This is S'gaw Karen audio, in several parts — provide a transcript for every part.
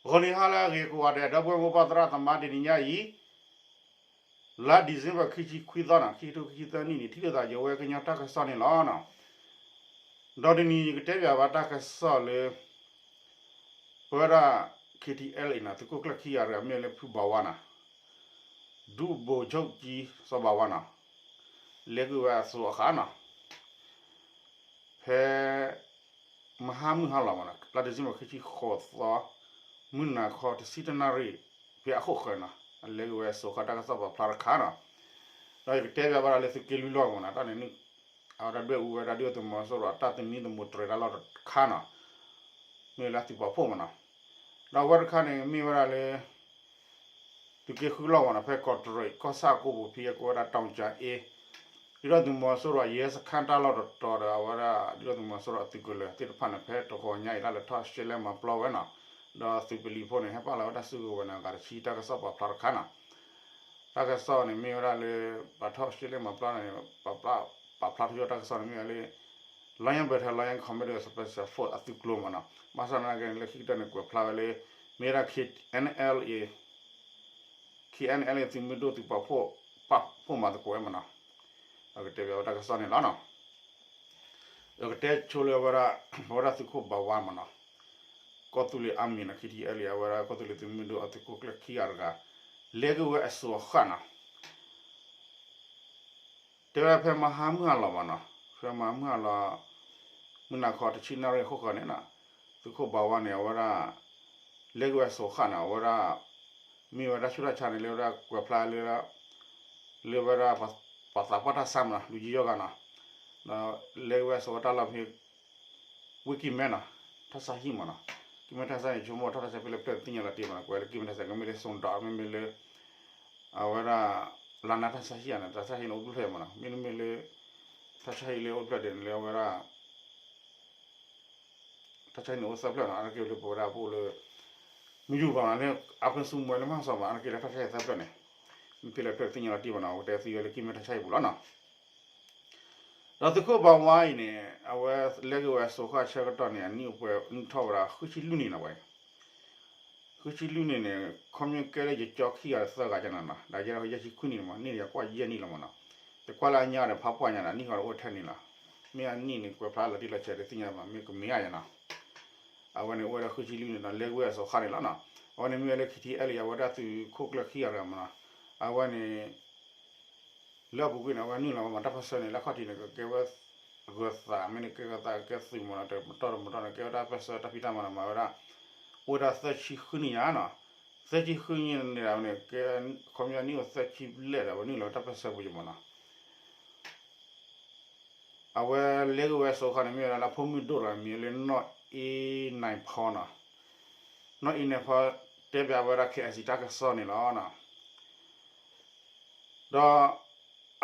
ဂီၤနံၤဟါလၢအဂ့ၤကိးဂၤဒဲး ဒီပုၢ်ဝဲၢ်မိၢ်ပၢ်သရၣ်သမါ တနံၤညါအံၤ လါ December ခံဆံခွံသီန့ၣ် ခံကထိခံဆံသၢနံၣ်န့ၣ် ထံၣ်လိာ်သးယဝဲကညီတၢ်ကစီၣ်န့ၣ်လီၤ. ဒီးတနံၤယကတဲဘၣ်ဘၣ်တၢ်ကစီၣ်လၢ ပဝဲဒၣ် K T L A န့ၣ် သုးခိၣ်ကျၢၢ်ခံဂၤတဂၤမ့ၢ်လၢဖုဘၣ်ဝါန့ၣ် ဒူဘိးဆိၣ်ကၠံစီၤဘၣ်ဝါန့ၣ် လဲၤကွံာ်ဝဲအစိၤအဃၣ်န့ၣ် ဖဲ မဟါမုၢ်ဟါလီၤမးန့ၣ် လါ December ခံဆံဃိးသီ မုၢ်နၤခီတဆံတၢနၣ်ရံၣ် ဖဲအခိၣ်ဃၢၤန့ၣ် အလဲၤကွံာ်ဝဲအစိၤအဃၣ်တၢ်ကစီၣ်ပာ်ဖျါတခါန့ၣ် ဒီးယကတဲဘၣ်ဘၣ်ဒီးလၢသုးက့လွံၢ်လီၢ်မးန့ၣ် တၢ်န့ၣ် အဝဲဒၣ်ဒွဲၣ်အူဝဲဒၣ်ဒုၣ်ဒါသုးမီၤစိရိၤအတၢ်သမံသမိးတြဲၤတၢ်လီၢ်တခါန့ၣ် မ့ၢ်လၢအသုးပာ်ဖှိၣ်မးန့ၣ် ဒီးအဝဲတခါန့ၣ် မ့ၢ်ဝဲဒၣ်လၢ သုးက့ဃုလီၢ်မးန့ၣ် ဖဲကီးတရံးကီၢ်ဆၣ်ကိးပူၤဖဲအကိးဝဲဒၣ် တီၤကၠၤအ့ ဒုၣ်ဒါသုးမီၤစိရိၤအရဲစခန်းတၢ်လီၢ်တတီၤဒီး အဝဲဒၣ်ဒုၣ်ဒါသုးမီၤစိရိၤအသုးကလၢၤသ့ၣ်တဖၣ်န့ၣ် ဖဲတဂီၤညါအံၤ တၢ်လဲၤထီၣ်ရှဲလဲၣ်မၤပျီဝဲန့ၣ် ဒီးသုးပလံၤဖိန့ၣ် ဟဲပာ်လီၤဝဲတၢ်စုကဝဲၤန့ၣ် အဂၤတဆံ တၢ်ကစီၣ်ပာ်ဖျါတခါန့ၣ် တၢ်ကစီၣ်န့ၣ်မ့ၢ်ဝဲဒၣ်လၢ ပာ်ထီၣ်ရှဲလဲၣ်မၤပျီန့ၣ် ပာ်ဖျါထီၣ်တၢ်ကစီၣ်န့ၣ်မ့ၢ်ဝဲလၢ Lion Battalion Lion Commando Special Force အသုးကျိၤမးန့ၣ် ဘၣ်ဆၣ်သနာ်က့န့ၣ် လၢခံကတၢၢ်န့ၣ် ကွဲးဖျါဝဲလၢ မ့ၢ်ဝဲဒၣ် K N L A K N L A သုးမုၢ်ဒိၣ်သုးပာ်ဖှိၣ် ပာ်ဖှိၣ်မၤသကိးဝဲမးန့ၣ် ဒီးကတဲဘၣ်ဝဲတၢ်ကစီၣ်န့ၣ်လီၤ. ဒီးကတဲဆိလၢဝဲဒၣ် ပဝဲဒၣ်သုးခိၣ်ဘၣ်ဝါမးန့ၣ် ကီၢ်သူလ့ၤအါမံၤန့ၣ် K T L A အဝဲဒၣ်ကီၢ်သူလ့ၤသုးမုၢ်ဒိၣ်အသုးခိၣ်ကျၢၢ်ခံဂၤတဂၤ လဲၤကွံာ်ဝဲအစိၤအဃၣ်န့ၣ် တဲဝဲဒၣ်ဖဲမဟါမုၢ်ဟါလီၤမးန့ၣ် ဖဲမဟါမုၢ်ဟါလီၤ မုၢ်နၤခီတဆံနၣ်ရံၣ်အခိၣ်ဃၢၤန့ၣ် သုးခိၣ်ဘၣ်ဝါန့ၣ် အဝဲဒၣ် လဲၤကွံာ်ဝဲအစိၤအဃၣ်န့ၣ် အဝဲဒၣ် မ့ၢ်ဝဲတၢ်ဆူးတၢ်ဆါန့ၣ် လၢဝဲဒၣ်ကွဲးဖျါလၢ လၢဝဲဒၣ် ပှၤသးပှၢ်တၢ်ဆါမးန့ၣ် လူကြီးယီၤဂၤန့ၣ် ဒီးလဲၤကွံာ်ဝဲအစိၤအဃၣ်တၢ်လီၢ်ဖဲ ဝ့ၢ်ကံၢ်မဲန့ၣ် ထၣ်ဆါဟံၣ်မးန့ၣ် ကံၢ်မဲထၣ်ဆါန့ၣ် ဆိကမိၣ်ထၣ်ဆါဟံၣ်ဖဲလဲၣ်ဖျၢၣ်တသ့ၣ်ညါလီၤတံၢ်မးန့ၣ် ကွဲးလၢကံၢ်မဲထၣ်ဆါ ကမ့ၢ်လၢ စိန်တော မ့မ့ၢ်လၢ အဝဲဒၣ် လါနါထၣ်ဆါဟံၣ်ဧါန့ၣ် ထၣ်ဆါဟံၣ်န့ၣ်အိၣ်တဖျၢၣ်မးန့ၣ် မ့တမ့ၢ်လၢ ထၣ်ဆါဟံၣ်လၢအိၣ်တဖျၢၣ်ဒဲးန့ၣ် လၢအဝဲဒၣ် ထၣ်ဆါဟံၣ်န့ၣ်အိၣ်သၢဖျၢၣ်န့ၣ် အါတက့ၢ်လၢပဝဲဒၣ်ပအိၣ်လၢ မုၢ်ယူၢ်ဘၣ်န့ၣ် အဖၢၣ်ဆူမဲလၢမၤစီၤမး အါတက့ၢ်လၢထၣ်ဆါဟံၣ်သၢဖျၢၣ်န့ၣ် မ့ၢ်ဖဲလဲၣ်ဖျၢၣ်တသ့ၣ်ညါလီၤတံၢ်မးန့ၣ် အဝဲကတဲသံဝဲလၢကံၢ်မဲထၣ်ဆါဟံၣ်ပူၤလီၤန့ၣ် ဒီးသုးခိၣ်ဘၣ်ဝါအံၤန့ၣ် အဝဲလဲၤကွံာ်ဝဲအစိၤဃၣ်ဆၢကတီၢ်န့ၣ် အနံၣ်အိၣ်ပှဲၤနံၣ်ထီၣ်ဝဲဒၣ်ဃုဆံလွံၢ်နံၣ်လီၤဝဲ ဃုဆံလွံၢ်နံၣ်န့ၣ် ခီဖျိကဲလၢယကၠီခံဂၤသၢဂၤကန့ၣ်နီၤ ဒီးယဲဒၣ်ယဲၢ်ဆံခွံနံၣ်န့ၣ်မး န့ၢ်ယကွၢ်ယဲၢ်နံၣ်လီၤမးနီၤ ယကွၢ်လၢအညါဒီးဖးပှၢ်ညါဒီး အနံၣ်ဃီဒီးအိၣ်ထဲနံၣ်လီၤ မ့ၢ်အနံၣ်န့ၣ် ကွဲးဖျါလီၤတံၢ်လီၤဆဲးတသ့ၣ်ညါဘၣ် မ့ၢ်ကမ့ၢ်ဧါယၤနီၤ အဝဲန့ၣ်အိၣ်ဝဲဒၣ်ဃုဆံလွံၢ်နံၣ်ဒီး လဲၤကွံာ်ဝဲအစိၤဃၣ်န့ၣ်လီၤနီၤ အဝဲန့ၣ်မ့ၢ်ဝဲလၢ K T L A အဝဲဒၣ်သုးခိၣ်ကျၢၢ်ခံဂၤတဂၤမးနီၤ အဝဲန့ၣ် လၢအပူၤကွံာ်န့ၣ် အဝဲနုာ်လီၤဝဲမးတၢ်ပၢၢ်ဆၢန့ၣ် လၢအခီၣ်ထံးန့ၣ် ကကဲဝဲ ဂၢၤသး မ့ၢ်န့ၣ်ကဲဂၢၤသးကဲသုးမးနီၤ တမတီၢ်တမတီၢ်န့ၣ် ကဲဝဲဒၣ်ပၢၢ်ဆၢတၢ်ဖံးတၢ်မၤန့ၣ် မၤဝဲဒၣ် အိၣ်ဝဲဒၣ်သၢဆံဃုနံၣ်ညါနီၤ သၢဆံဃုနံၣ်န့ၣ်ဒီးန့ၣ် ကဲ ခီပညီနံၣ်အိၣ်သၢဆံဘျဲၣ်ဒီး အဝဲနုာ်လီၤဝဲတၢ်ပၢၢ်ဆၢပူၤယမးနီၤ အဝဲလဲၤကွံာ်ဝဲအစိၤဃၣ်န့ၣ် မ့ၢ်ဝဲဒၣ်လၢအဖိမုၣ်ဒိၣ်တဂၤမံၤလၢနီၢ်အ့နၢ်ဖီနီၤ နီၢ်အ့နၢ်ဖီ တဲပျးဝဲဒၣ် K I C တၢ်ကစီၣ်န့ၣ်လီၤနီၤ ဒီး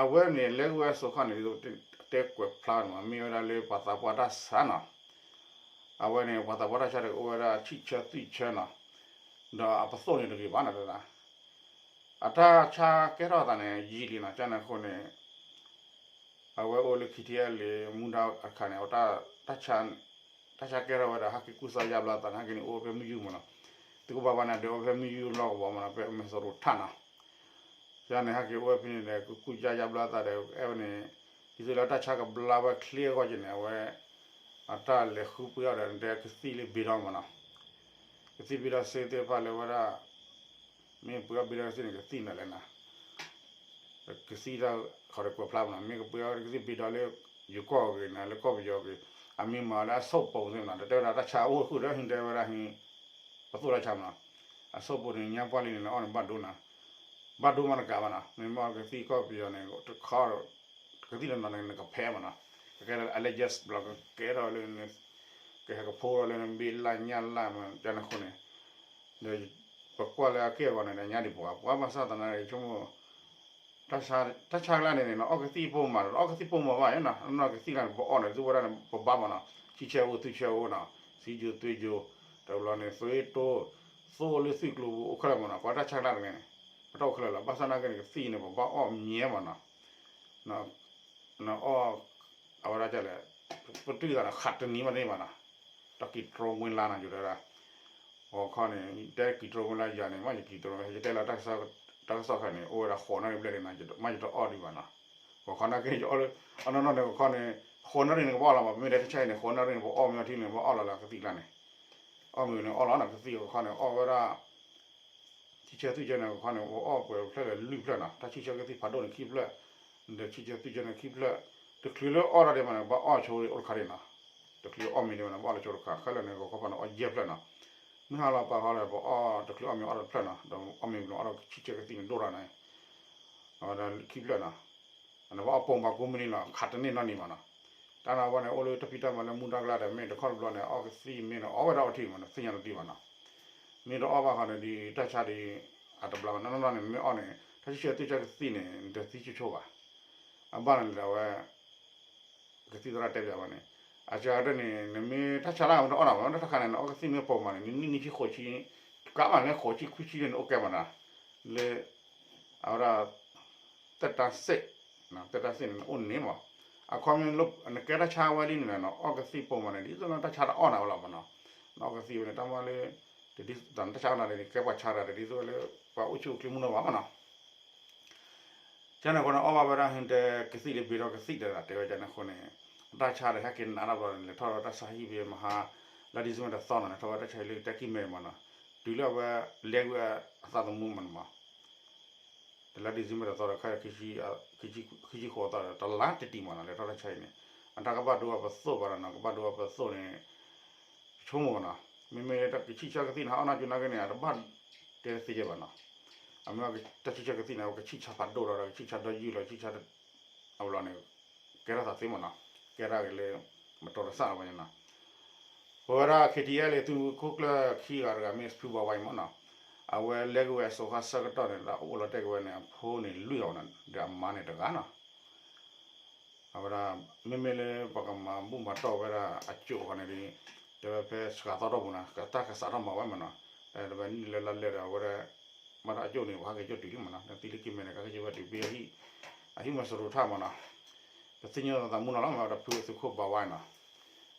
အဝဲန့ၣ် လဲၤကွံာ်ဝဲအစိၤဃၣ်န့ၣ် တဲကွဲးဖျါန့ၣ်မး မ့ၢ်ဝဲဒၣ်လၢပှၤသးပှၢ်တၢ်ဆါနီၤ အဝဲန့ၣ် ပှၤသးပှၢ်တၢ်ဆါတကအိၣ်ဝဲဒၣ်ဆံၣ်ဆၢသွံၣ်ဆၢနီၤ ဒီးအပသိၣ်န့ၣ်တဂ့ၤဘၣ်နီၤ အတၢ်ဆါကဲထီၣ်အသးန့ၣ် ယံာ်လံနီၤ ကန့ၣ်အဃိန့ၣ် အဝဲအိၣ်လၢ K T L A မူဒါအခါန့ၣ် တၢ်ဆါကဲထီၣ်ဝဲဒီး ဟဲက့ၤကူၣ်သီယါဘျါသးန့ၣ် ဟဲက့ၤန့ၣ်အိၣ်ဖဲမုၢ်ယူၢ်မးနီၤ သုးခိၣ်ဘၣ်ဝါန့ၣ် ဒုးအိၣ်ဖဲမုၢ်ယူၢ်လီၢ်ကဝီၤမးနီၤ ဖဲမဲၢ်စီၤရိၤထၣ်နီၤ ယန့ၣ် ဟဲက့ၤအိၣ်ဝဲဖဲန့ၣ်ဒီး ကကူၣ်ယါယါဘျါသးဒီး အဲၣ်ဝဲန့ၣ် ဒ်သိးလၢတၢ်ဆါကဘျါဝဲချ့အဂီၢ်က့ၤန့ၣ် အဝဲ အတၢ်လဲၤဃုပှ့ၤအီၤဒီး တဲကသံၣ်လၢဘ့ဒီမးနီၤ ကသံၣ်ဘ့ဒီစ့သ့ၣ်တဖၣ်လၢဝဲဒၣ် မ့ၢ်ပှ့ၤအီၣ်ဘ့ဒီကသံၣ်န့ၣ် ကသံၣ်နၤလဲၣ်နီၤ ကသံၣ်တၢ်ခီဒီးကွဲးဖျါမးနီၤ မ့ၢ်ကပှ့ၤအီၣ်ကသံၣ်ဘ့ဒီလၢ ယိၤကီၢ်အဂ့ၤန့ၣ် လၢကီၢ်ပယီၤအဂ့ၤ အမ့ၢ်မၤလၢအဆိၣ်ပိာ်သ့ၣ်မးနီၤ တဲဝဲဒၣ်တၢ်ဆါအိၣ်ဃုာ်ဒီးဟံးတဲဝဲဒၣ်ဟံး ပသိၣ်တၢ်ဆါမးနီၤ အဆိၣ်ပိာ်န့ၣ် ညါပှၢ်လံန့ၣ် နအီၣ်န့ၣ်ဘၣ်ဒိနၤ ဘၣ်ဒိမးတကးဘၣ်နီၤ မ့ၢ်မ့ၢ်ကသံၣ်ကီၢ်ပယီၤန့ၣ် တခီ ကသံၣ်တနီၤန့ၣ် နကဖဲးမးနီၤ ကကဲလၢ allergies ဘျီ ကကဲထီၣ်လၢ ကဟဲကဖိထီၣ်လၢနဘ့ၣ်လၢ်ညၣ်လၢ်မး ကန့ၣ်အဃိန့ၣ် ဒီးပကွၢ်လၢအက့ၢ်အဂီၤန့ၣ် ညါဒံးပှၤ ပှၤဘၣ်ဆၣ်သနာ်က့ ဆိကမိၣ် တၢ်ဆါကျါန့ၣ်န့ၣ် အီၣ်ကသံၣ်ပိၢ်မး အီၣ်ကသံၣ်ပိၢ်မးဘၣ်နီၤ အနီၢ်ကသံၣ်ကျါန့ၣ် ပအီၣ်န့ၣ် သုဝဲဒၣ်န့ၣ် ပဘါမးနီၤ ဆံဆဲအိၣ် သွံၣ်ဆဲအိၣ်နီၤ စံယိၤသွံၣ်ယိၤ တဘျီန့ၣ် သွံၣ်တိၢ် သိၣ်လၢသွံၣ်ကျိပူၤအိၣ်ခဲလၢာ်မးနီၤ ပှၤတၢ်ဆါကျါတဂၤန့ၣ် ပတအိၣ်ခဲလၢာ်လီၤ ဘၣ်ဆၣ်သနာ်က့န့ၣ် ကသံၣ်န့ၣ် ပဘၣ်အီၣ်မြဲမးနီၤ နအီၣ် အဝဲဒၣ်လဲၣ် ပတုာ်သးန့ၣ် ခးတနံၤမးတန့ၢ်ဘၣ်နီၤ တၢ်က့ၤတြီဝ့လါနီၤ ယိၤတဲဒၣ် ဂီၤခီန့ၣ် တဲကံၢ်တရိမ့ၢ်လၢယၤန့ၣ် မ့ၢ်ယကံၢ်တရိ ယတဲလၢ တၢ်ကစီၣ်ခါန့ၣ် အိၣ်ဝဲဒၣ်ဃိးနၣ်ရံၣ်ဘျဲၣ်လံနီၤ, မ့ၢ်ယတအီၣ်ဒံးဘၣ်နီၤ. ဂီၤခီနာ်က့ ယအီၣ်လၢ အနီၢ်နီၢ်န့ၣ် ဂီၤခီန့ၣ် ဃိးနၣ်ရံၣ်န့ၣ် ကဘၣ်အီၣ်လီၤမး, ပမ့ၢ်တဲတၢ်ဆါအံၤန့ၣ် ဃိးနၣ်ရံၣ်န့ၣ် ပအီၣ်မ့ၢ်အီထံန့ၣ် ပအီၣ်လီၤလၢကသံၣ်ကျါန့ၣ်, အီၣ်မ့ၢ်န့ၣ်အီၣ်လီၤနီၤ, ကသံၣ်ဂီၤခီန့ၣ် အီၣ်ဝဲဒၣ် ထံဆၢသွံၣ်ဆၢန့ၣ် ဂီၤခီန့ၣ် ပအီၣ်ပှဲၤဖျၢၣ်လၢလွံၢ်ဖျၢၣ်နီၤ, တၢ်ဆံဆၢကသံၣ်ဖးဒိၣ်န့ၣ်ခံဖျၢၣ်, ဒီးထံဆၢသွံၣ်ဆၢန့ၣ်ခံဖျၢၣ်, တချုးလၢအီၣ်ထီၣ်ဒံးမးန့ၣ် ဘၣ်အီၣ်ဆိအိၣ်တခါဒံးနီၤ, တချုးအီၣ်မ့ၢ်ဒံးမးန့ၣ် ဘၣ်အီၣ်လၢဆိတခါ, ခဲလၢာ်န့ၣ် ဂီၤခီပၤန့ၣ်အီၣ်ယဲၢ်ဖျၢၣ်နီၤ, မုၢ်ဟါလီၤပာ်ဃီဒီး ပအီၣ်တချုးအီၣ်မ့ၢ်အီၣ်တဖျၢၣ်နီၤ, ဒီးအီၣ်မ့ၢ်ဘျီအီၣ်ဒီးထံဆၢကသံၣ်န့ၣ်ဒိၣ်ထီၣ်န့ၣ် အဝဲဒၣ်ခံဖျၢၣ်နီၤ, နဘၣ်အီၣ်ပိာ်မၤကိးမုၢ်နံၤလီၤ, ခးတန့ၢ်နီတမံၤဘၣ်နီၤ. တၢ်နီၤဝဲန့ၣ် အိၣ်လၢတၢ်ဖံးတၢ်မၤလၢမူဒါကျါဒီး မ့ၢ်တခီတဘျီန့ၣ် အီၣ်ကသံၣ်မ့ၢ်န့ၣ် အီၣ်ဝဲဒၣ်အီထံမးနီၤ, သ့ၣ်ညါတဒံးဘၣ်နီၤ. မ့ၢ်တအီၣ်ဘၣ်ဃီန့ၣ်ဒီး တၢ်ဆါဒီး အတဘျီဘၣ်နီၤ, နီၢ်နီၢ်န့ၣ် မ့ၢ်အီၣ်န့ၣ် တၢ်ဆံဆၢသွံၣ်ဆၢကသံၣ်န့ၣ် နတသံဆိဆိဘၣ်. အဘၣ်န့ၣ်ဒီးအဝဲ ကသံၣ်သရၣ်တဲပၠးဝဲန့ၣ်, အစှၤဒၣ်န့ၣ် နမ့ၢ်တၢ်ဆါလၢအမ့ၢ်တအီၣ်နီၤ, တၢ်တခါန့ၣ် နအီၣ်ကသံၣ်မ့ၢ်ပိာ်မးန့ၣ် နနံၣ်နံၣ်ဆံဃိးဆံ, ကးမးလၢဃိးဆံခွံဆံန့ၣ် နအိၣ်ကဲမးနီၤ, လၢ အဝဲဒၣ် သက်တမ်းစဲး, သက်တမ်းစဲးန့ၣ် နအိၣ်န့ၣ်မး, အခီပညီ နကဲတၢ်ဆါဝဲလံန့ၣ် နအီၣ်ကသံၣ်ပိာ်မးန့ၣ် ဒ်သိးလၢတၢ်ဆါတအီၣ်နၤဝဲလီၤမးနီၤ, နအီၣ်ကသံၣ်ဝဲန့ၣ် တၢ်မၤလၢ တဒ်သိးတၢ်ဆါအီၣ်နၤန့ၣ် ကဲပှၤဆါတၢ် တဒ်သိးလၢ ပှၤအိၣ်ဆူၣ်အိၣ်ချ့မုၢ်နီၢ်ဘၣ်မးနီၤ. ကန့ၣ်အဃိန့ၣ် အီၣ်ဘၣ်ဝဲဒၣ်ဟဲတဲကသံၣ်လၢဘ့ဒီးကသံၣ်ဒီးတဲဝဲကန့ၣ်အဃိန့ၣ်, အတၢ်ဆါဒီးဟဲက့ၤနးထီၣ်ဘျီန့ၣ် လဲၤထီၣ်ဒီးတၢ်ဆါဟံၣ်ဖဲမဟါ လါ December တသီနီၤ, လဲၤထီၣ်ဝဲတၢ်ဆါဟံၣ်လၢတၢ်ကံၢ်မဲာ်မးနီၤ, တုၤလၢအဝဲလဲၤကွံာ်အသးသမူမးနီၤ, လါ December တသီဒီးခဲ ခံဆံဃိးသီဒီး တလါတတံၢ်မးနီၤ, လဲၤထီၣ်တၢ်ဆါဟံၣ်န့ၣ် အတၢ်ကဘၣ်ဒိအပသိၣ်ဘၣ်ဒီးနီၤ, ကဘၣ်ဒိအပသိၣ်န့ၣ် ဆိကမိၣ်မးနီၤ, မ့မ့ၢ်တၢ်ကဆံၣ်ဆၢကသံၣ်န့ၣ် ဟးအီၣ်နၢ်ကၠိနၢ်က့န့ၣ် အတဘၣ်တဲသ့ကဲဘၣ်နီၤ, အမ့ၢ်တၢ်ဆံၣ်ဆၢကသံၣ်န့ၣ် အဝဲကဆံၣ်ဆၢဖးဒိၣ်လီၤဒီး ကဆံၣ်ဆၢဒီယုၢ်လီၤ ဆံၣ်ဆၢ အဘျီန့ၣ် ကဲထီၣ်သးသ့မးနီၤ, ကဲထီၣ်က့ၤလၢ မတီၤတဆၣ်အဝဲန့ၣ်နီၤ, ပဝဲဒၣ် ခ့ထံအဲလ့ သုးမုၢ်ခိၣ်ကျၢၢ်ခံဂၤတဂၤမ့ၢ်ဖုဘၣ်ဝါအံၤမးနီၤ, အဝဲလဲၤကွံာ်ဝဲအစိၤဃါဆၢကတီၢ်န့ၣ် ဒီးအိၣ်လီၤတဲာ်ကွံာ်ဝဲန့ၣ် အဖိန့ၣ်လွံၢ်ဂၤနီၤ, ဒီးအမါန့ၣ်တဂၤနီၤ အဝဲဒၣ် မ့မ့ၢ်လၢပကမၤဘူၣ်မၤတီၢ်ဝဲဒၣ်အကၠိၣ်ဃီန့ၣ်ဒီး တဲဝဲဖဲစှၤသီတီၢ်ပူၤနီၤ, တၢ်ကစးထီၣ်မၤဝဲမးနီၤ, တဲဝဲနံၣ်လၢလါလဲဒီး အဝဲဒၣ် မၤတၢ်အကၠိၣ်န့ၣ် ပဟးက့ၤကၠိၣ်တုၤလံမးနီၤ, နသံလၢက့ၤမဲာ်န့ၣ် ကဟဲက့ၤဝဲတုၤဖဲ အဟံၣ်မၤစရီထၣ်မးနီၤ, ပသ့ၣ်ညါသးမုၢ်နီၤလီၤ မ့ၢ်ဝဲဒၣ်ဖုသုးခိၣ်ဘၣ်ဝါနီၤ,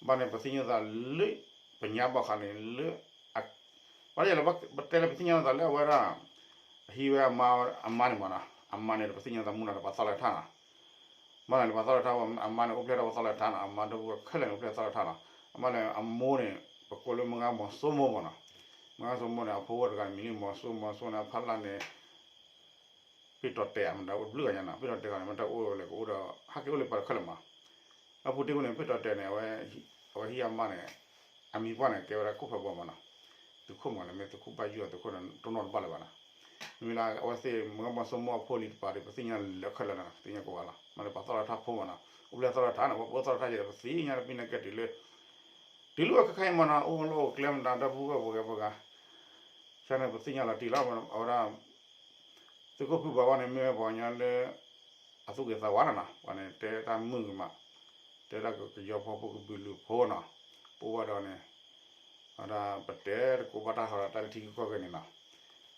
ဘၣ်န့ၣ် ပသ့ၣ်ညါသးလၢ ပညါဘၣ်ဃးန့ၣ်လၢ ဘၣ်ယလၢပတဲလၢပသ့ၣ်ညါသးလၢအဝဲဒၣ် အဟံးဝဲအမါန့ၣ်မးနီၤ, အမါန့ၣ်ဒီးပသ့ၣ်ညါသးမုၢ်နီၤဒီးပှၤသီလၢထါနီၤ, မ့ၢ်န့ၣ်လၢပှၤသီလၢထါ အမါန့ၣ် အိၣ်ဖျဲၣ်ထီၣ်ပှၤသီလၢထါနီၤ, အမါဒီးပှၤခဲလၢာ်န့ၣ် အိၣ်ဖျဲၣ်သီလၢထါနီၤ, အမါန့ၣ် အမိၢ်န့ၣ် ပကိးလၢမုၢ်ဂၤမီၤစိမိၢ်မးနီၤ, မုၢ်ဂၤမီၤစိမိၢ်န့ၣ် အဖိဝဲတဂၤန့ၣ် မံၤလံမီၤစိမိၢ် စိမိၢ်န့ၣ် အဖီလာ်န့ၣ် ပ့ၢ်တီၤတဲာ်မတၤအိၣ်တဘျုးဂၤညါနီၤ, ပ့ၢ်တီၤတဲာ်ဂၤန့ၣ် မတၤအိၣ်ဝဲလဲၣ် ကအိၣ်ဒီး ဟဲက့ၤအိၣ်လၢပှၤတခဲလၢာ်မး, အပူၤတ့ၢ်ဝဲန့ၣ် ပ့ၢ်တီၤတဲာ်န့ၣ် အဝဲဟံးအမါန့ၣ် အမံၤပှၢ်န့ၣ် ကဲဝဲဒၣ်ကိၣ်ဖးဘီမးနီၤ, သုးခိၣ်မးန့ၣ် မ့ၢ်သုးခိၣ်ဘၣ်ယိၣ်သုးခိၣ်န့ၣ် တနီၣ်တဘၣ်လၢၤဘၣ်နီၤ, မ့မ့ၢ်လၢအဝဲသ့ၣ်မုၢ်ဂၤမီၤစိမိၢ်အဖိလံၤတပၤဒီး ပသ့ၣ်ညါလၢခဲလၢာ်လီၤနီၤ, ပသ့ၣ်ညါကိးဂၤလီၤ, မ့ၢ်လၢပှၤသီလၢထါဖိမးနီၤ, အိၣ်ဖျဲၣ်သီလၢထါန့ၣ် ပှၤပှၤသီလၢထါယဲၢ် ပသ့ၣ်ညါလၢပံၤနကဲတုၤလၢ တုၤလၢဝဲခဲခါအံၤမးနီၤ, အိၣ်လီၢ်အိၣ်ကျဲမတၤ ဒီပုၢ်ဝဲၢ်ပှၤဂၤပှၤဂၤ ဆၢန့ၣ် ပသ့ၣ်ညါလီၤတံၢ်လီၤ, အဝဲဒၣ် သုးခိၣ်ဖုဘၣ်ဝါန့ၣ် မ့ၢ်ဝဲပှၤကညီလၢ အသူၣ်ဂ့ၤသးဝါနီၤနီၤ, ပှၤန့ၣ် တဲတၢ်မုာ်ကမး, တဲဒၣ်ကယီဖီဖိကဘုးလုၢ်ဖိနီၤ, ပအိၣ်ဝဲဒီးန့ၣ် အဝဲဒၣ်ပတဲတကိးဘၣ်တၢ်ဃီဒီးတၢ်လၢထံဂုၤကီၢ်ဂၤန့ၣ်နီၤ,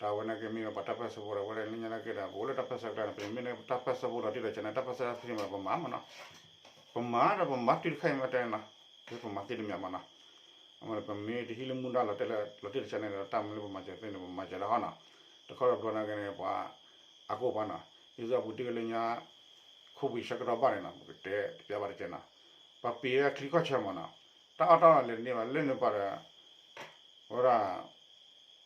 တၢ်ဝဲန့ၣ်က့မ့ၢ်ဝဲပှၤတၢ်ပၢၢ်ဆၢဖိဒီး အဝဲဒၣ်လၢညါန့ၣ်က့ဒီး ပအိၣ်လၢတၢ်ပၢၢ်ဆၢကျါန့ၣ် ပမ့ၢ်န့ၣ်တၢ်ပၢၢ်ဆၢဖိလီၤတံၢ်လီၤဆဲးန့ၣ် တၢ်ပၢၢ်ဆၢဖိမး ပမၤမးနီၤ, ပမၤဒီးပမၤတုၤတခါအံၤမးတဲနီၤ, ပမၤသ့တမံၤမးနီၤ, အမ့ၢ်ပမ့ၢ်တဟံးလၢမူဒါလီၤတံၢ်လီၤဆဲးန့ၣ်ဒီး တၢ်မနုၤလၢပမၤစၢၤသ့န့ၣ် ပမၤစၢၤတၢ်ဃီနီၤ, တခီတဘျီန့ၣ်က့န့ၣ် ပှၤအကိာ်ပှၤနီၤ, ဒ်သိးအပူၤတ့ၢ်ဝဲလၢညါ ခိၣ်ပှံၤဆၢကတီၢ်ဘၣ်န့ၣ်နီၤ ပကတဲတပျးဘၣ်တကဲနီၤ, ပပ့ၤဝဲချံခီၣ်ဆၢမးနီၤ, တၢ်အီၣ်တၢ်အီလဲၤတန့ၢ်ဘၣ် လၢန့ၣ်ပှၤဒီး အဝဲဒၣ်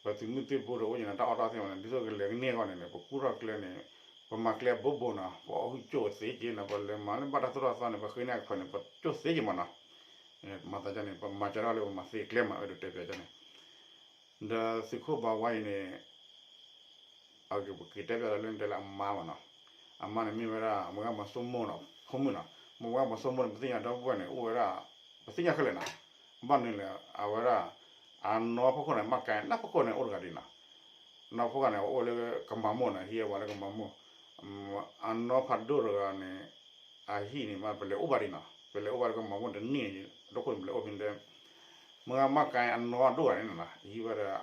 ပသုးမုၢ်သံၣ်ဘိဒီးအိၣ်က့ၤန့ၣ် တၢ်အီၣ်တၢ်အီသ့မးန့ၣ် ဒ်သိးကလဲၤကန့ၢ်အဂီၢ်န့ၣ်န့ၣ် ပကူၣ်ထီၣ်ကျဲန့ၣ် ပမၤကျဲဘိဘိနီၤ, ပအီၣ်ဟုၣ်ကၠိၣ်သ့က့ၤနီၤ, ပလဲၤမၤလၢဘၣ်တၢ်သိၣ်တၢ်သီန့ၣ် ပဃ့န့ၢ်အခွဲးန့ၣ် ပကၠိၣ်သ့က့ၤမးနီၤ, မၤသးဒ်န့ၣ် ပမၤစၢၤထီၣ်လၢပမၤသ့ကျဲမး အဲၣ်ဒိးတဲပျးဒ်န့ၣ်, ဒီးသုးခိၣ်ဘၣ်ဝါအံၤန့ၣ် အက့ၤပက့ၤတဲပျးလၢတဲလၢအမါမးနီၤ, အမါန့ၣ်မ့ၢ်ဝဲဒၣ် မုၢ်ဂၤမီၤစိမိၢ်နီၤ ဖိမုၣ်နီၤ, မုၢ်ဂၤမီၤစိမိၢ်န့ၣ် ပသ့ၣ်ညါဒီပုၢ်ဝဲၢ်န့ၣ် အိၣ်ဝဲဒၣ် ပသ့ၣ်ညါခဲလၢာ်နီၤ, ဘၣ်မနုၤလဲၣ် အဝဲဒၣ် အနီၢ်ဖီခိၣ်န့ၣ် မ့ၢ်ကဲနီၢ်ဖီခိၣ်န့ၣ် အိၣ်တဂၤဒံးနီၤ, နီၢ်ဖီခိၣ်န့ၣ် အအိၣ်လၢကမၤမိၢ်နီၤ, ဟံးအဝၤလၢကမၤမိၢ်, အနီၢ်ဖးဒိၣ်တဂၤန့ၣ် အဟံၣ်န့ၣ်မး ပလဲၤအိၣ်ဘၣ်ဒံးနီၤ, ပလဲၤအိၣ်ဘၣ်လၢကမၤမိၢ်တနံၣ်န့ၣ် အဒိခိၣ်န့ၣ် ပလဲၤအိၣ်ဖဲန့ၣ်, မုၢ်ဂၤမ့ၢ်ကဲအနီၢ်ဒိၣ်တဂၤန့ၣ်နီၤ, ဟံးဝဲဒီး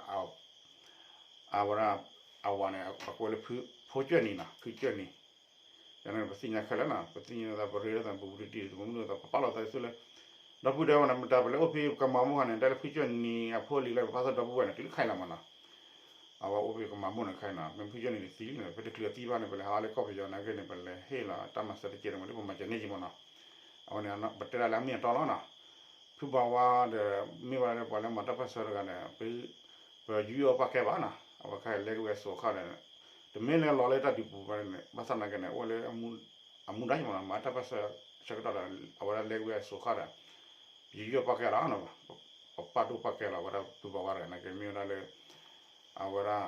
အဝဲဒၣ် အဝၤန့ၣ် အကိးလၢ ဖိကၠၢၢ်နံၤနီၤ, ဖုကၠၢၢ်နံၤ, ယန့ၣ် ပသ့ၣ်ညါခဲလၢာ်နီၤ, ပသ့ၣ်ညါသး ပရ့လိာ်သး ပဘူးတံၢ်တံၢ် ပမုၢ်လိာ်သး ပပာ်လီၤသးဒ်သိးလၢ ဒီပုၢ်ဝဲၢ်န့ၣ် မတၤပလဲၤအိၣ်ဖဲကမၤမိၢ်ခါန့ၣ် တၢ်လၢဖုကၠီၣ်နံၤအဖိအလံၤလၢပပၢ်သီဒီပုၢ်ဝဲၢ်န့ၣ် တုၤလၢခဲအံၤလီၤမးနီၤ. အဝဲအိၣ်ဖဲကမၤမိၢ်န့ၣ်ခဲအံၤနီၤ မ့ၢ်ဖုကၠီၣ်နံၤတသံလံန့ၣ် ဖဲတချုးအသံဘၣ်န့ၣ် ပလဲၤဟးလၢကီၢ်ပယီၤနာ်က့န့ၣ် ပလဲၤဟ့ၣ်လီၤတၢ်မၤစၢၤတကဲးတမံၤလၢပမၤစၢၤန့ၢ်က့မးနီၤ. အဝဲန့ၣ် ပတဲဒၣ်လၢအမ့ၢ်အတီလီၤနီၤ. ဖုဘၣ်ဝါဒီး မ့ၢ်ဝဲဒၣ်လၢပှၤလၢမၤတၢ်ပၢၢ်ဆၢတဂၤန့ၣ် ပယူးယီၣ်ပာ်ကဲဘၣ်နီၤ အဝဲခဲအံၤလဲၤကွံာ်ဝဲအစိၤခါဒီး တမ့ၢ်လၢလီၤလၢတၢ်ဒုးပူၤဘၣ်န့ၣ် ဘၣ်ဆၣ်နာ်က့န့ၣ် အိၣ်လၢ အမူဒါယံၤမးနီၤ မၤတၢ်ပၢၢ်ဆၢဆၢကတီၢ်ဒီး အဝဲဒၣ်လဲၤကွံာ်ဝဲအစိၤခါဒီး ပယူးယီၣ်ပာ်ကဲလီၤနီၤ ပပာ်ဒိၣ်ပာ်ကဲလီၤ အဝဲဒၣ်ဖုဘၣ်ဝါတဂၤနာ်က့ မ့ၢ်ဝဲဒၣ်လၢ အဝဲဒၣ်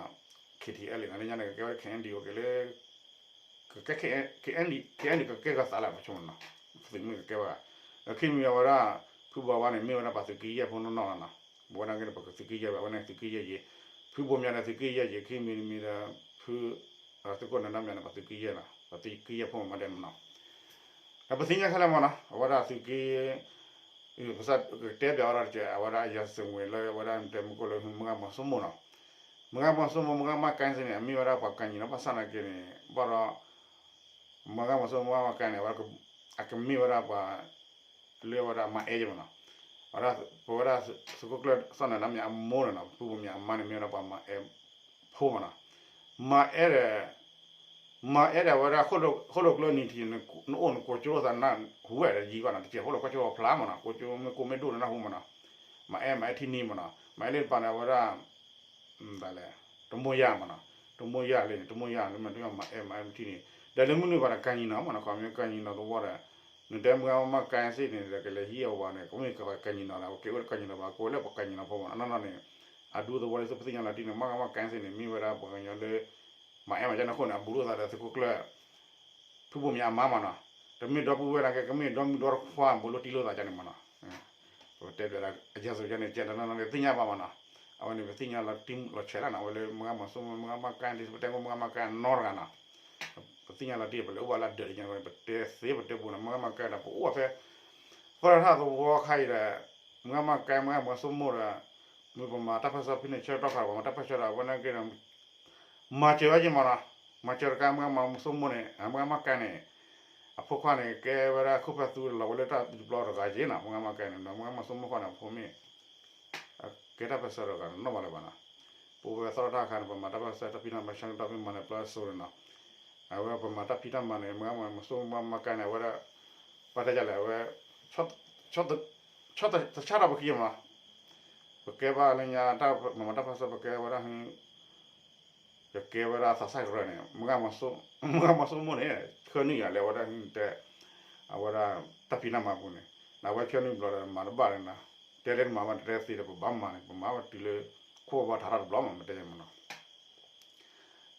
K T L န့ၣ် လၢညါန့ၣ် ကကဲဝဲဒၣ် K N D O က့ၤလၢ ကကဲ K N D K N D ကကဲကသးလၢပဆိကမိၣ်နီၤ သုးမ့ၢ်ကကဲဘၣ်ဂၤ ဒီးခံမံၤအဝဲဒၣ် ဖုဘၣ်ဝါန့ၣ် မ့ၢ်ဝဲဒၣ်ပှၤသုးက့ယဲၢ်ဖိနီၢ်နီၢ်လီၤနီၤ ပဝဲဒၣ်က့ၤန့ၣ် ပကသုးက့ယဲၢ်ဘၣ် အဝဲန့ၣ်သုးက့ယဲၢ်ယ့ၤ ဖုဘိၣ်မၠးဒီးသုးက့ယဲၢ်ယ့ၤ ခံမံၤတမံၤဒီး ဖု သုးခိၣ်နၢၤဒါမၠးန့ၣ် ပှၤသုးက့ယဲၢ်နီၤ ပှၤသုးက့ယဲၢ်ဖိမးမးဒဲးမးနီၤ ဒီးပသ့ၣ်ညါခဲလၢာ်မးနီၤ အဝဲဒၣ်သုးက့ ပစံးကတဲပၠးဝဲဒၣ်တက့ၢ် အဝဲဒၣ်ယၤစ့ၣ်ဝဲလၢအဝဲဒၣ်တဲမုၢ်ကိၣ်လၢမုၢ်ဂၤမီၤစိမိၢ်နီၤ မုၢ်ဂၤမီၤစိမိၢ် မုၢ်ဂၤမးကဲစ့ၢ်န့ၣ် အမ့ၢ်ဝဲဒၣ်ပှၤကညီနီၤ ဘၣ်ဆၣ်နာ်က့န့ၣ် ဘၣ်ဒီး မုၢ်ဂၤမီၤစိမိၢ် မုၢ်ဂၤမးကဲန့ၣ် အကမ့ၢ်ဝဲဒၣ်ပှၤ လၢအဝဲဒၣ်မၤအဲၣ်ယဲမးနီၤ အဝဲဒၣ် ပဝဲဒၣ်သုးခိၣ်ကျၢၢ်စီၤနၢၤဒါမၠးအမိၢ်န့ၣ်နီၤ ဖုဘိၣ်မၠးအမါန့ၣ် မ့ၢ်ဝဲဒၣ်ပှၤမၤအဲၣ်ဖိမးနီၤ မၤအဲၣ်ဒီး မၤအဲၣ်ဒီးဝဲဒၣ် ဃိၣ်လိာ်ကျိနံၤထံး နအိၣ်နကိးကၠိလိာ်သးနၢ်ဟူဝဲဒီးယံၤဘၣ်နီၤ တကဲးဖိလီၤကွၢ်ကၠိဖျါမးနီၤ ကိးကၠိမ့ၢ်ကိးမ့ၢ်ဒိၣ်န့ၣ်နၢ်ဟူမးနီၤ မၤအဲၣ်မၤအဲၣ်ထံနံၤမးနီၤ မၤအဲၣ်လၢတပၤန့ၣ် အဝဲဒၣ် တလဲ တမိၢ်ယၢ်မးနီၤ တမိၢ်ယၢ်လၢန့ၣ် တမိၢ်ယၢ်လၢမ့ၢ်တမၤအဲၣ်မၤအဲၣ်ထံနံၤ ဒီးလၢမုၢ်နုာ်ဘၣ်ဒီးကညီနီၤမးနီၤ ခီမ့ၢ်ကညီနီၤသဝီဒီး နတဲမုၢ်ဂၤမးကဲစ့ၢ်န့ၣ် ဒီးကလဲၤဟံးအဝၤန့ၣ် ကမ့ၢ်ကညီနီၤလၢ ကဲဝဲဒၣ်ကညီနီၤဘၣ် ကဝဲလၢပကညီနီၤဖိမးနီၤ နီၢ်နီၢ်န့ၣ် အဒူသဝီလၢသုပသ့ၣ်ညါလီၤတံၢ်န့ၣ် မုၢ်ဂၤမးကဲစ့ၢ်န့ၣ် မ့ၢ်ဝဲဒၣ်ပှၤကညီလၢ မၤအဲၣ်မၤကဲန့ၣ်အဃိန့ၣ် အဘူးလိာ်သးဒီးသုးခိၣ်ကျၢၢ် ဖုဘိၣ်မၠးအမါမးနီၤ တမ့ၢ်ဒီပုၢ်ဝဲၢ်နာ်က့ ကမ့ၢ်ဒီမုၢ်ဒီတခွါဘူးလိတံၢ်လိာ်သးန့ၣ်မးနီၤ ပတဲဘၣ်အယၤစိၤယဲန့ၣ် ကဲတနီၤနီၤန့ၣ် သ့ၣ်ညါဘၣ်မးနီၤ အဝဲန့ၣ် ပသ့ၣ်ညါလီၤတံၢ်လီၤဆဲးလီၤနီၤ အဝဲလၢမုၢ်ဂၤမီၤစိမိၢ် မုၢ်ဂၤမးကဲန့ၣ် ပတဲမုၢ်ဂၤမးကဲနီတဂၤနီၤ ပသ့ၣ်ညါလီၤတံၢ် ပလဲၤအိၣ်ဘၣ်လၢဒၢးလၢညါ ပတဲသ့ပတဲပူၤန့ၣ် မုၢ်ဂၤမးကဲဒီး ပအိၣ်ဝဲဖဲ သရၣ်ထၣ်သဝီခါအံၤဒီး မုၢ်ဂၤမးကဲ မုၢ်ဂၤမီၤစိမိၢ်ဒီး မ့ၢ်ပမၤတၢ်ပၢၢ်ဆၢဖဲန့ၣ် ဆၢကတီၢ်ခါဒီး ပမၤတၢ်ပၢၢ်ဆၢဒီး အဝဲန့ၣ်က့ဒီး မၤစၢၤဝဲယံၤမးနီၤ မၤစၢၤတခါ မုၢ်ဂၤမီၤစိမိၢ်န့ၣ် မုၢ်ဂၤမးကဲန့ၣ် အဖိခွါန့ၣ် ကဲဝဲဒၣ်ခိၣ်ဖၢသူလီၤဝဲလၢတၢ်ဒုးပျီတဂၤယ့ၤနီၤ မုၢ်ဂၤမးကဲန့ၣ်ဒီး မုၢ်ဂၤမီၤစိမိၢ်ခီန့ၣ် အဖိမ့ၢ် ကဲတၢ်ပၢၢ်ဆၢတဂၤနီတဘျီလၢၤဘၣ်နီၤ ပအိၣ်ဝဲသရၣ်ထၣ်အခါန့ၣ် ပမၤတၢ်ပၢၢ်ဆၢတၢ်ဖံးတၢ်မၤဆၢကတီၢ်မ့ၢ်မၤန့ၣ်ပျၢ်စိၤန့ၣ်နီၤ အဝဲပမၤတၢ်ဖံးတၢ်မၤန့ၣ် မုၢ်ဂၤမီၤစိမိၢ်မးကဲန့ၣ် အဝဲဒၣ် ဘၣ်တဲယလဲၣ် အဝဲ ဆီတဆါထီၣ်ပခံမးနီၤ ပကဲဘၣ်လၢညါတၢ်မၤတၢ်ပၢၢ်ဆၢ ပကဲဝဲဒၣ် ယကဲဝဲဒၣ်သးစၢ်ကရၢန့ၣ် မုၢ်ဂၤမီၤစိမိၢ်န့ၣ် ဆှၢနုာ်ယၤလၢအဝဲဒၣ်တဲ အဝဲဒၣ်တၢ်ဖံးတၢ်မၤပူၤန့ၣ် နဝဲဆှၢနုာ်ဘျီဒီးမၤတဘၣ်လၢနၤ တဲလၢနမၤဘၣ် နတဲသ့ဒီး ပဘၣ်မၤန့ၣ် ပမၤဘၣ်တုၤလၢ ခိၣ်ဘၣ်ထးထီၣ်တဘျီမး မတဲမးနီၤ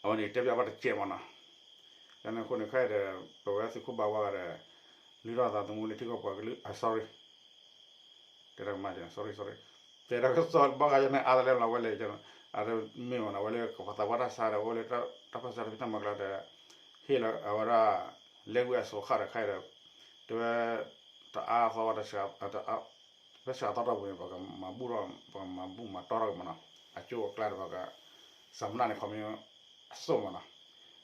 အဝဲန့ၣ်တဲပၠးဘၣ်တကဲးမးနီၤ ယန့ၣ်အဃိန့ၣ် ခဲအံၤဒီး ပဝဲသုးခိၣ်ဘၣ်ဝါဂၤဒီး လုၢ်ထီၣ်သးသမူလၢထံကီၢ်ပှၤကလုာ် sorry တဲတၢ်ကမၣ် sorry sorry တဲတၢ်ကစီၣ်ဘၣ်ဃးယန့ၣ် အါတလဲၣ်မး ဝဲလဲၣ် အမ့ၢ်မးနီၤ ဝဲလၢကပှၤသးပှၢ်တၢ်ဆါဒီး ဝဲလၢတၢ်ပၢၢ်ဆၢတၢ်ဖံးတၢ်မၤကျါဒီး ဟ့ၣ်လီၤအဝဲဒၣ် လဲၤကွံာ်အစိၤခါဒီးခဲအံၤဒီး တဲဝဲ တအါသီ ဖဲစှၤသီတီၢ်ပူၤန့ၣ် ပကမၤဘူၣ်ထီၣ် ပကမၤဘူၣ်မၤတီၢ်ထီၣ်က့ၤမးနီၤ အကၠိအကျါဒီးပက စးမနၣ်န့ၣ် ခီမ့ၢ် အစိၣ်မးနီၤ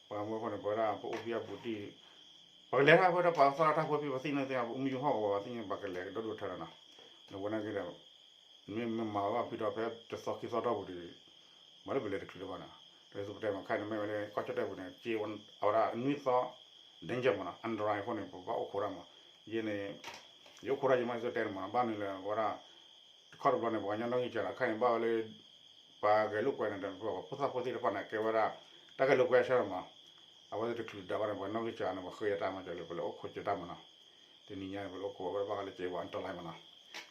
ပှၤမူခိၣ်န့ၣ် ပဝဲဒၣ်ပအိၣ်ဖဲအပူၤတံၢ် ပကလဲၤတၢ်ဖိတၢ်ပှၤသရၣ်တၢ်ဖိဖဲပသ့ၣ်ညါသ့ၣ်ညါ ပအူမံယိၤဟီၣ်ကဝီၤ ပသ့ၣ်ညါ ပကလဲၤကဒီဒိၣ်ထၢလီၤနီၤ နဝဲနာ်က့ဒီး မ့ၢ်မၤဘၣ်ဖုဒီးဖဲတသီခံသီတီၢ်ပူၤဒီး မ့ၢ်လၢပလဲၤတချုးလၢၤဘၣ်နီၤ တၢ်စူၢ်ပတဲမး ခဲအံၤန့ၣ်မ့ၢ်ဝဲလၢကီၢ်ကၠီၣ်တဲၣ်ပူၤန့ၣ် က့အဝဲဒၣ်နွံသီ danger မးနီၤ အန္တရာယ် အဃိန့ၣ် ပဘၣ်အိၣ်ခိးတၢ်မး ယဲန့ၣ် ယအိၣ်ခိးတၢ်ယမ့ၢ်စ့ၢ်တဲန့ၣ်မးနီၤ ဘၣ်နုၤလဲၣ် အဝဲဒၣ် တခီတဘျီန့ၣ် ပှၤကညီနီၣ်ဂံၢ်စၢ်လီၤ ခဲအံၤန့ၣ် ဘၣ်ဝဲလၢ ပှၤဂဲၤလိာ်ကွဲန့ၣ်ဒီး ပှၤဖိသၣ်ဖိသ့ၣ်တဖၣ်န့ၣ် ကဲဝဲဒၣ် တၢ်ဂဲၤလိာ်ကွဲဆၢမး အဝဲသ့ၣ်တချုးဒၣ်ဘၣ်န့ၣ် ပှၤနီၣ်ဂံၢ်စၢ်န့ၣ် ပှၤဃ့အတၢ်မၤစၢၤလၢ ပလဲၤအိၣ်ခိးက့ၤတၢ်မးနီၤ တနံၤညါန့ၣ် ပလဲၤအိၣ်ခိးဝဲဒၣ်ဘၣ်ဃးလၢက့ဝဲအန္တရာယ် မးနီၤ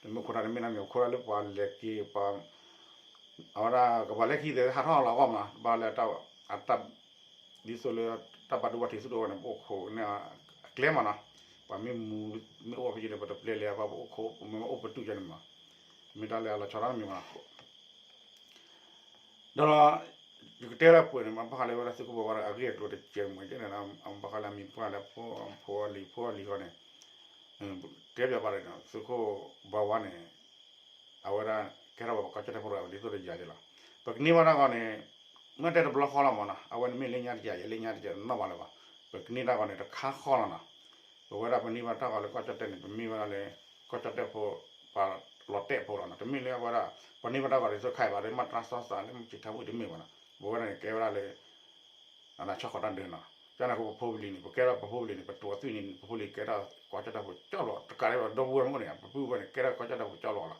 တမ့ၢ်ခိးတၢ်တမ့ၢ်နီတမံၤ ခိးတၢ်လၢပှၤလဲၤက့ၤပှၤ အဝဲဒၣ်ကဘၣ်လဲၤခံသ့ၣ်ဟးထီၣ်လီၤအဂီၢ်မးနီၤ ဘၣ်လၢအတၢ် ဒ်သိးလၢ တၢ်ဘၣ်ဒိဘၣ်ထံးဆူၣ်တအိၣ်န့ၣ် ပအိၣ်ခိးန့ၣ်အကျဲမးနီၤ ပှၤမ့ၢ်မူ မ့ၢ်အိၣ်ဖဲယံၤဒီး ပတပျဲလဲၤ ပအိၣ်ခိး ပမ့ၢ်အိၣ်ပတုာ်ကဲန့ၣ်မး မ့ၢ်တၢ်လၢအလီၤဆီတၢ်တမံၤမးနီၤ ဒီး ယကတဲလၢပှဲၤန့ၣ် မ့ၢ်ဘၣ်ဃးလၢဝဲဒၣ်သုးခိၣ်ဘၣ်ဝါဒီးအဂ့ၢ်အကျိၤတကဲးမး ယဲန့ၣ် မ့ၢ်ဘၣ်ဃးလၢအမံၤပှၢ်လၢဖိ ဖိအလံၤ ဖိအလံၤဃီန့ၣ် တဲပၠးဘၣ်ဒီး သုးခိၣ်ဘၣ်ဝါန့ၣ် အဝဲဒၣ်ကဲထီၣ်ဝဲပှၤကီၢ်ကၠီၣ်တဲၣ်ဖိတဂၤ ဒ်သိးဒီးယၤယဲလီၤ. ပကန့ၢ်ဘၣ်တၢ်ဂီၤန့ၣ် မ့ၢ်တဲတဘျီဃီလီၤမးနီၤ အဝဲန့ၣ်မ့ၢ်လၢညါတက့ၢ် ယဲလၢညါတက့ၢ်နီၢ်မးလၢၤဘၣ်. ပကန့ၢ်တၢ်ဂီၤန့ၣ် တခါဃီလီၤနီၤ. ပဝဲဒၣ်ပန့ၢ်ဘၣ်တၢ်ဂီၤလၢကီၢ်ကၠီၣ်တဲၣ်န့ၣ် ပမ့ၢ်ဝဲဒၣ်လၢ ကီၢ်ကၠီၣ်တဲၣ်ဖိ ပှၤလီၤတဲာ်ဖိလီၤနီၤ. တမ့ၢ်လၢအဝဲဒၣ် ပှၤန့ၢ်ဘၣ်တၢ်ဂီၤတံၢ်စခါဘၣ်ဒီး မၤတြၢ်စီစးလၢမုၢ်ဆ့ၣ်ထၢဝံၣ်တမ့ၢ်ဘၣ်နီၤ. ပဝဲဒၣ်န့ၣ်ကဲဝဲဒၣ်လၢ အဆီၣ်ဃီၤတၢ်ဒုးနီၤ. ကန့ၣ်အဃိပဖိပလံၤန့ၣ် ပကဲထီၣ်ပဖိပလံၤန့ၣ် ပတိၤအသွံၣ်န့ၣ် ပဖိပလံၤကဲထီၣ်ကီၢ်ကၠီၣ်တဲၣ်ဖိကၠီၣ်လီၤ. တကးဒံးဘၣ်ဒီပုၢ်ဝဲၢ်မ့ၢ်န့ၣ် ပပုၢ်ဝဲၢ်န့ၣ် ကဲထီၣ်ကီၢ်ကၠီၣ်တဲၣ်ဖိကၠီၣ်လီၤလီၤ.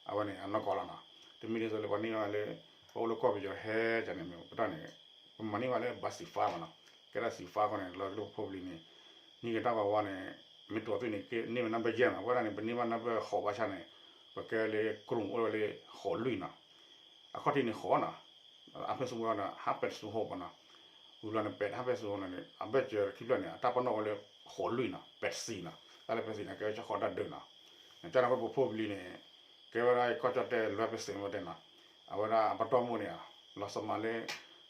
အဝဲန့ၣ်အနီၢ်ကီၢ်လီၤနီၤ. တမ့ၢ်ဒ်သိးလၢပှၤန့ၢ်ဘၣ်လၢ ပအိၣ်လၢကီၢ်ပယီၤဟဲကန့ၣ်မ့ၢ်ပတၢ်န့ၣ် ပမၤန့ၢ်ဘၣ်လၢဘၣ်စံးဖါမ့ၢ်နီၤ. ကဲထီၣ်စံးဖါဃီန့ၣ် လီၤက့ၤလၢပဖိပလံၤန့ၣ် န့ၢ်က့ၤတၢ်ဂီၤဝါန့ၣ် မ့ၢ်တိၤအသွံၣ်န့ၣ် ကန့ၢ်ဝဲနဘၢၣ်ယဲၢ်မ့ၢ်နီၤ. ပဝဲဒၣ်န့ၣ် ပန့ၢ်ဘၣ်နဘၢၣ်ဃိးဘၣ်ဆၣ်န့ၣ် ပကဲလၢကရူၢ်အိၣ်ဝဲလၢဃိးလွံၢ်နီၤ. အခီၣ်ထံးန့ၣ်ဃိးနီၤ. အဖဲစူၤဝဲန့ၣ် ဟးပဲတစူၤဟိပနီၤ. ဝံၤလီၤန့ၣ် ပဲတဟးပဲစူၤဟိန့ၣ် အဘၢၣ်စၢၤခံဖျၢၣ်န့ၣ် အတၢ်ပနီၣ်ဝဲလၢဃိးလွံၢ်နီၤ ပဲတဆံနီၤ. တၢ်လၢပဲတဆံန့ၣ် ကဲဝဲဆီၣ်ဃီၤတၢ်ဒုးနီၤ. ကန့ၣ်အဃိပဖိပလံၤန့ၣ် ကဲဝဲဒၣ်ကီၢ်ကၠီၣ်တဲၣ်လွဲပစ့းမ့ၢ်တဲနီၤ. အဝဲဒၣ်အပတီၢ်မ့ၢ်န့ၣ် လီၤစမးလၢ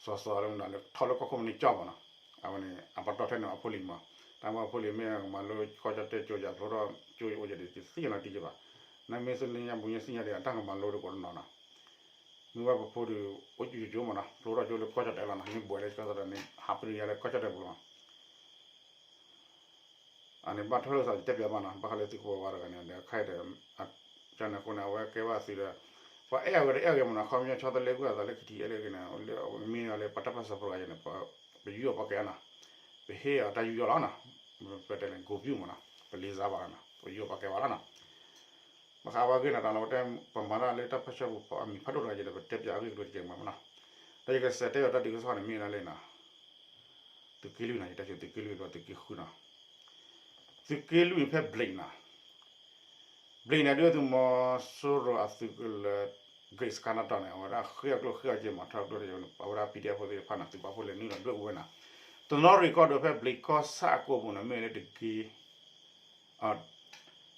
စီၤစီၤလၢမ့ၢ်လၢထီၣ်လၢကီၢ်ခိၣ်မနုၤကၠီၣ်မ့ၢ်နီၤ. အဝဲန့ၣ် အပတီၢ်ထဲန့ၣ်အဖိလံၤမ့ၢ် တၢ်မ့ၢ်အဖိလံၤမ့ၢ်ကမၤလိကီၢ်ကၠီၣ်တဲၣ်ကၠိယၤဖျိထီၣ်ကၠိအိၣ်ယၤဒ် တသ့ၣ်ညါလီၤတံၢ်ကဘၣ်. နမ့ၢ်သ့ၣ်ညါဘူးညါသ့ၣ်ညါဒီး အတၢ်ကမၤလိတကိးတနီၤနီၤ. မ့ၢ်ဝဲပဖိဒီး အိၣ်ကၠိကၠိမ့ၢ်နီၤ ဖျိထီၣ်ကၠိလၢကီၢ်ကၠီၣ်တဲၣ်လီၤနီၤ. မ့ၢ်ဘှဲးလၢကီၢ်ကၠီၣ်တဲၣ်န့ၣ် ဟးပရံယၤလၢကီၢ်ကၠီၣ်တဲၣ်ပူၤလီၤ. အန့ၣ်ဘၣ်ထွဲလိာ်သးယတဲပၠးဘၣ်နီၤ ဘၣ်ဃးလၢသုးခိၣ်ဝါတဂၤန့ၣ် ဒီးခဲအံၤဒီး ကန့ၣ်အဃိန့ၣ် အဝဲကဲဘၣ်သုးဒီး ပှၤအဲၣ်အဂ့ၤတအဲၣ်အဂ့ၤမ့ၢ်နီၤ ခီပညီဆီတလဲကွံာ်အသးလၢခံထံအဲၣ်လၢဂ့ၤန့ၣ် မ့ၢ်လၢပတၢ်ပၢၢ်ဆၢပှၤဂၤန့ၣ် ပယူးအီၤပှၤကဲနီၤ ပဟ့ၣ်အီၤတၢ်ယူးယီၣ်လီၤနီၤ ပတဲလၢ ဂိုၤပျူၢ်မ့ၢ်နီၤ ပလံၤစါဘၣ်နီၤ ပယူးအီၤပှၤကဲဘၣ်လီၤနီၤ ဘၣ်ဃးဝဲဂ့ၢ်န့ၣ် တၢ်လီၤဝဲတဲ ပမၤတၢ်လၢတၢ်ပၢၢ်ဆၢပူၤဖီအမံၤဖးဒိၣ်တဂၤယဲဒီး ပတဲပၠးအဂ့ၢ်ကလိတကဲးမးမ့ၢ်နီၤ ဒီးယကစးတဲအီၤတၢ်ဒုးကစီၣ်န့ၣ်မ့ၢ်ဒၣ်လၢနီၤ သုးက့လွံၢ်နီၤ ယတဲသုးက့လွံၢ်ဒီးသုးက့ဃုနီၤ သုးက့လွံၢ်ဖဲဘျံးနီၤ ဘျံးန့ၣ် ဒုၣ်ဒါသုးမီၤစိရိၤအသုးကလၢၤ ဂ့ၢ်စခါနီတီၤန့ၣ် အဝဲဒၣ်ဃ့အကျိၣ်ဃ့အစ့မၤထီၣ်ကျိၣ်တယိန့ၣ် အဝဲဒၣ် ပီၣ်ဒ့ၣ်ဖိသ့ၣ်တဖၣ်န့ၣ် သုးပာ်ဖှိၣ်လဲၤနုာ်လီၤဒွဲၣ်အူဝဲနီၤ တနီသရံၣ်ကီၢ်ဒိၣ်ဖဲဘျံးကီၢ်ဆၣ်အကိာ်ပူၤန့ၣ် မ့ၢ်လၢတက့ၢ်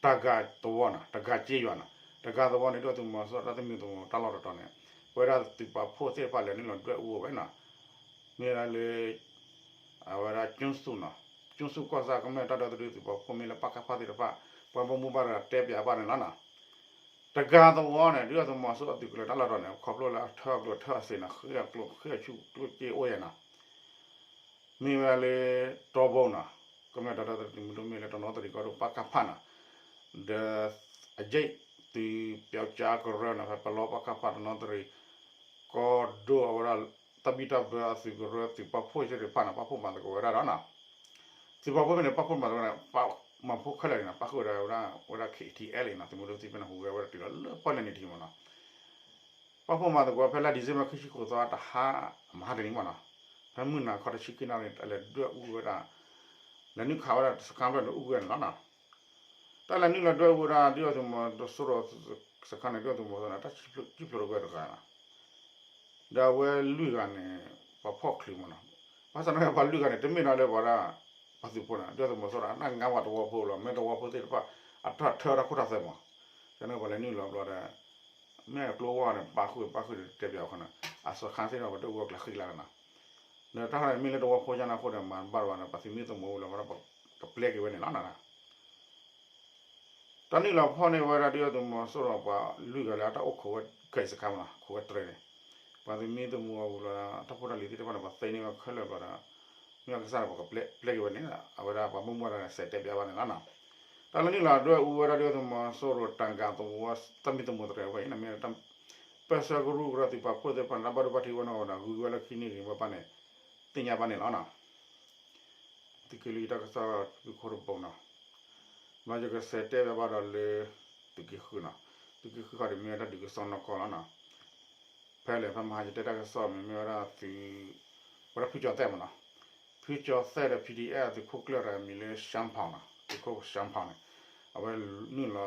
တဂၤသဝီနီၤ တဂၤက့ယွၤနီၤ တဂၤသဝီန့ၣ် ဒုၣ်ဒါသုးမီၤစိရိၤတၢ်သမံသမိးတၢ်လီၢ်တတီၤန့ၣ် ပဝဲဒၣ်သုးပာ်ဖှိၣ်သ့ၣ်တဖၣ်လဲၤနုာ်လီၤဒွဲၣ်အူဝဲနီၤ မ့ၢ်ဝဲဒၣ်လၢ အဝဲဒၣ်ကၠိစူၣ်နီၤ ကၠိစူၣ်ကီၢ်ဆၣ်ကမျၢၢ်တၢ်ဒီသဒၢသုးပာ်ဖှိၣ်မ့ၢ်လၢပကဖသ့ၣ်တဖၣ် ပှၤဘၣ်မူဘၣ်ဒါတဲပၠးဘၣ်န့ၣ်လီၤနီၤ တဂၤသဝီန့ၣ် ဒုၣ်ဒါသုးမီၤစိရိၤအသုးကလၢၤတၢ်လီၢ်တတီၤန့ၣ် ခီဖျိလၢအထၢအကျိၣ်ထၢအစ့နီၤ ဃ့အကျိၣ်ဃ့အဆူၣ်ကျိၣ်စ့အိၣ်ယဲနီၤ မ့ၢ်ဝဲဒၣ်လၢ တီဘိနီၤ ကမျၢၢ်တၢ်ဒီသဒၢသုးမုၢ်ဒိၣ်မ့ၢ်လၢတနီသရံၣ်ကီၢ်ဒိၣ် ပကဖနီၤ ဒီးအယဲၢ်သုးပၠီကၠါကရၢနီၤ ဖဲပလီပကဖတနီသရံၣ် ကီၢ်ဒိၣ်အဝဲဒၣ် တၢ်ဘံၣ်တၢ်ဘၢအသုးကရၢသုးပာ်ဖှိၣ်သ့ၣ်တဖၣ်န့ၣ် ပာ်ဖှိၣ်မၤသကိးဝဲဒၣ်ဒီးနီၤ သုးပာ်ဖှိၣ်ဖဲန့ၣ် ပာ်ဖှိၣ်မၤသကိးန့ၣ် ပာ်မၤဖှိၣ်ခဲလၢာ်န့ၣ်နီၤ ပာ်ဃုာ်ဝဲဒၣ်ဝဲဒၣ် KTLA နီၤ သုးမုၢ်ဒိၣ်သံဖဲန့ၣ် ဟူးဂဲၤဝဲဒၣ်တုၤလီၤလၢပီၣ်လဲၣ်နံၤထံးမ့ၢ်နီၤ ပာ်ဖှိၣ်မၤသကိးဖဲလါ December ခံဆံဃိးသီ တဟါ မဟါတနံၤမ့ၢ်နီၤ ဖဲမုၢ်နၤခီတဆံခံနၣ်ရံၣ် လဲၤဒွဲၣ်အူဝဲဒၣ် လဲၤနုာ်ခးဝဲဒၣ်စခါဖျၢၣ်န့ၣ် အူဝဲန့ၣ်လီၤနီၤ တၢ်လဲၤနုာ်လီၤဒွဲၣ်အူဝဲဒၣ် ဒုၣ်ဒါသုးမီၤစိရိၤစခါန့ၣ် ဒုၣ်ဒါသုးမီၤစိရိၤန့ၣ် တၢ်စံၣ်ဖျိးတဂၤတဂၤနီၤ ဒီးအဝဲလွံၢ်ဂၤန့ၣ် ပှၤဖီၣ်ချုးမ့ၢ်နီၤ ဘၣ်ဆၣ်န့ၣ်ပှၤလွံၢ်ဂၤန့ၣ် တမ့ၢ်ဒီးလၢပှၤဒၣ် ပှၤသုးဖိန့ၣ် ဒုၣ်ဒါသုးမီၤစိရိၤန့ၣ် အတၢ်ငါဝဲတဝီဖိလီၤ မ့ၢ်တဝီဖိသ့ၣ်တဖၣ် အတၢ်ထၢတၢ်ခိၣ်တၢ်သွဲမ့ၢ် ကန့ၣ်ပှၤလဲၤနုာ်လီၤဘျီဒီး မ့ၢ်အကျိဝါန့ၣ် ပာ်ဃုာ်ပာ်ဃုာ်ဒီးတဲပၠးအီၤခီနီၤ အစခါသ့ၣ်တဖၣ်ပဒွဲၣ်အူအကျါဃံကျါလီၤနီၤ ဒီးတၢ်ခါန့ၣ်မ့ၢ်လၢတဝီဖိညါန့ၣ်အဃိဒီး မၤတဘၣ်ဘၣ်ဒီး ပှၤသုးမုၢ်သံၣ်ဘိလီၤဝဲဒီး ပကပျဲက့ၤဝဲန့ၣ်လီၤနီၤ တၢ်နုာ်လီၤဖီၣ်န့ၢ်ဝဲဒၣ်ဒုၣ်ဒါသုးမီၤစိရိၤပှၤလွံၢ်ဂၤလၢအတၢ်အိၣ်ခိးဝဲ ကဲစခါမ့ၢ်နီၤ ခိးဝဲတြဲၤန့ၣ် ပှၤသုးမုၢ်သံၣ်ဘိအဝံၤလီၤ တၢ်ဖိတၢ်လံၤသ့ၣ်တဖၣ်န့ၣ် ပှၤသ့န့ၢ်ဝဲခဲလၢာ်ဘျီဒီး မ့ၢ်အကစၢ်န့ၣ်ပှၤကပျဲက့ၤဝဲန့ၣ် အဝဲဒၣ်ပှၤဘၣ်မူဘၣ်ဒါန့ၣ် စဲးတဲပၠးဘၣ်န့ၣ်လီၤနီၤ တၢ်လၢနုာ်လီၤဒွဲၣ်အူဝဲဒၣ်ဒုၣ်ဒါသုးမီၤစိရိၤတၢ်ဂၤသဝီ တၢ်မံသမိးတြဲၤဝဲအံၤန့ၣ် မ့ၢ်တၢ် ပၢၢ်ဆၢကရူၢ်ကရၢသုးပာ်ဖှိၣ်သ့ၣ်တဖၣ်န့ၣ် တၢ်ဘၣ်ဒိဘၣ်ထံးဝဲန့ၣ်အဃိဒီး ဂုၤဝဲလၢခံန့ၣ်ဂ့ၤဝဲဘၣ်န့ၣ် သ့ၣ်ညါဘၣ်န့ၣ်လီၤနီၤ သုးက့လွံၢ်တၢ်ကစီၣ်ဖုခိၣ်တဘိနီၤ ဘျီယကစဲးတဲဘၣ်ဘၣ်ဒီးလၢ သုးက့ဃုနီၤ သုးက့ဃုခီဒီးမ့ၢ်ဝဲတၢ်ဒုးကစီၣ်နီၢ်ကီၢ်လီၤနီၤ ဖဲလဲၣ်ဖဲမဟါယတဲတၢ်ကစီၣ်မ့ၢ်မ့ၢ်ဝဲဒၣ်သုး ဝဲဒၣ်ဖုကၠီၤသဲၣ်မ့ၢ်နီၤ ဖုကၠီၤသဲၣ်ဒီး PDF သုးခိၣ်ကျၢၢ်တဂၤမံၤလၢ ရှမ်းဖောင်နီၤ သုးခိၣ် ရှမ်းဖောင်န့ၣ် အဝဲနုာ်လီၤ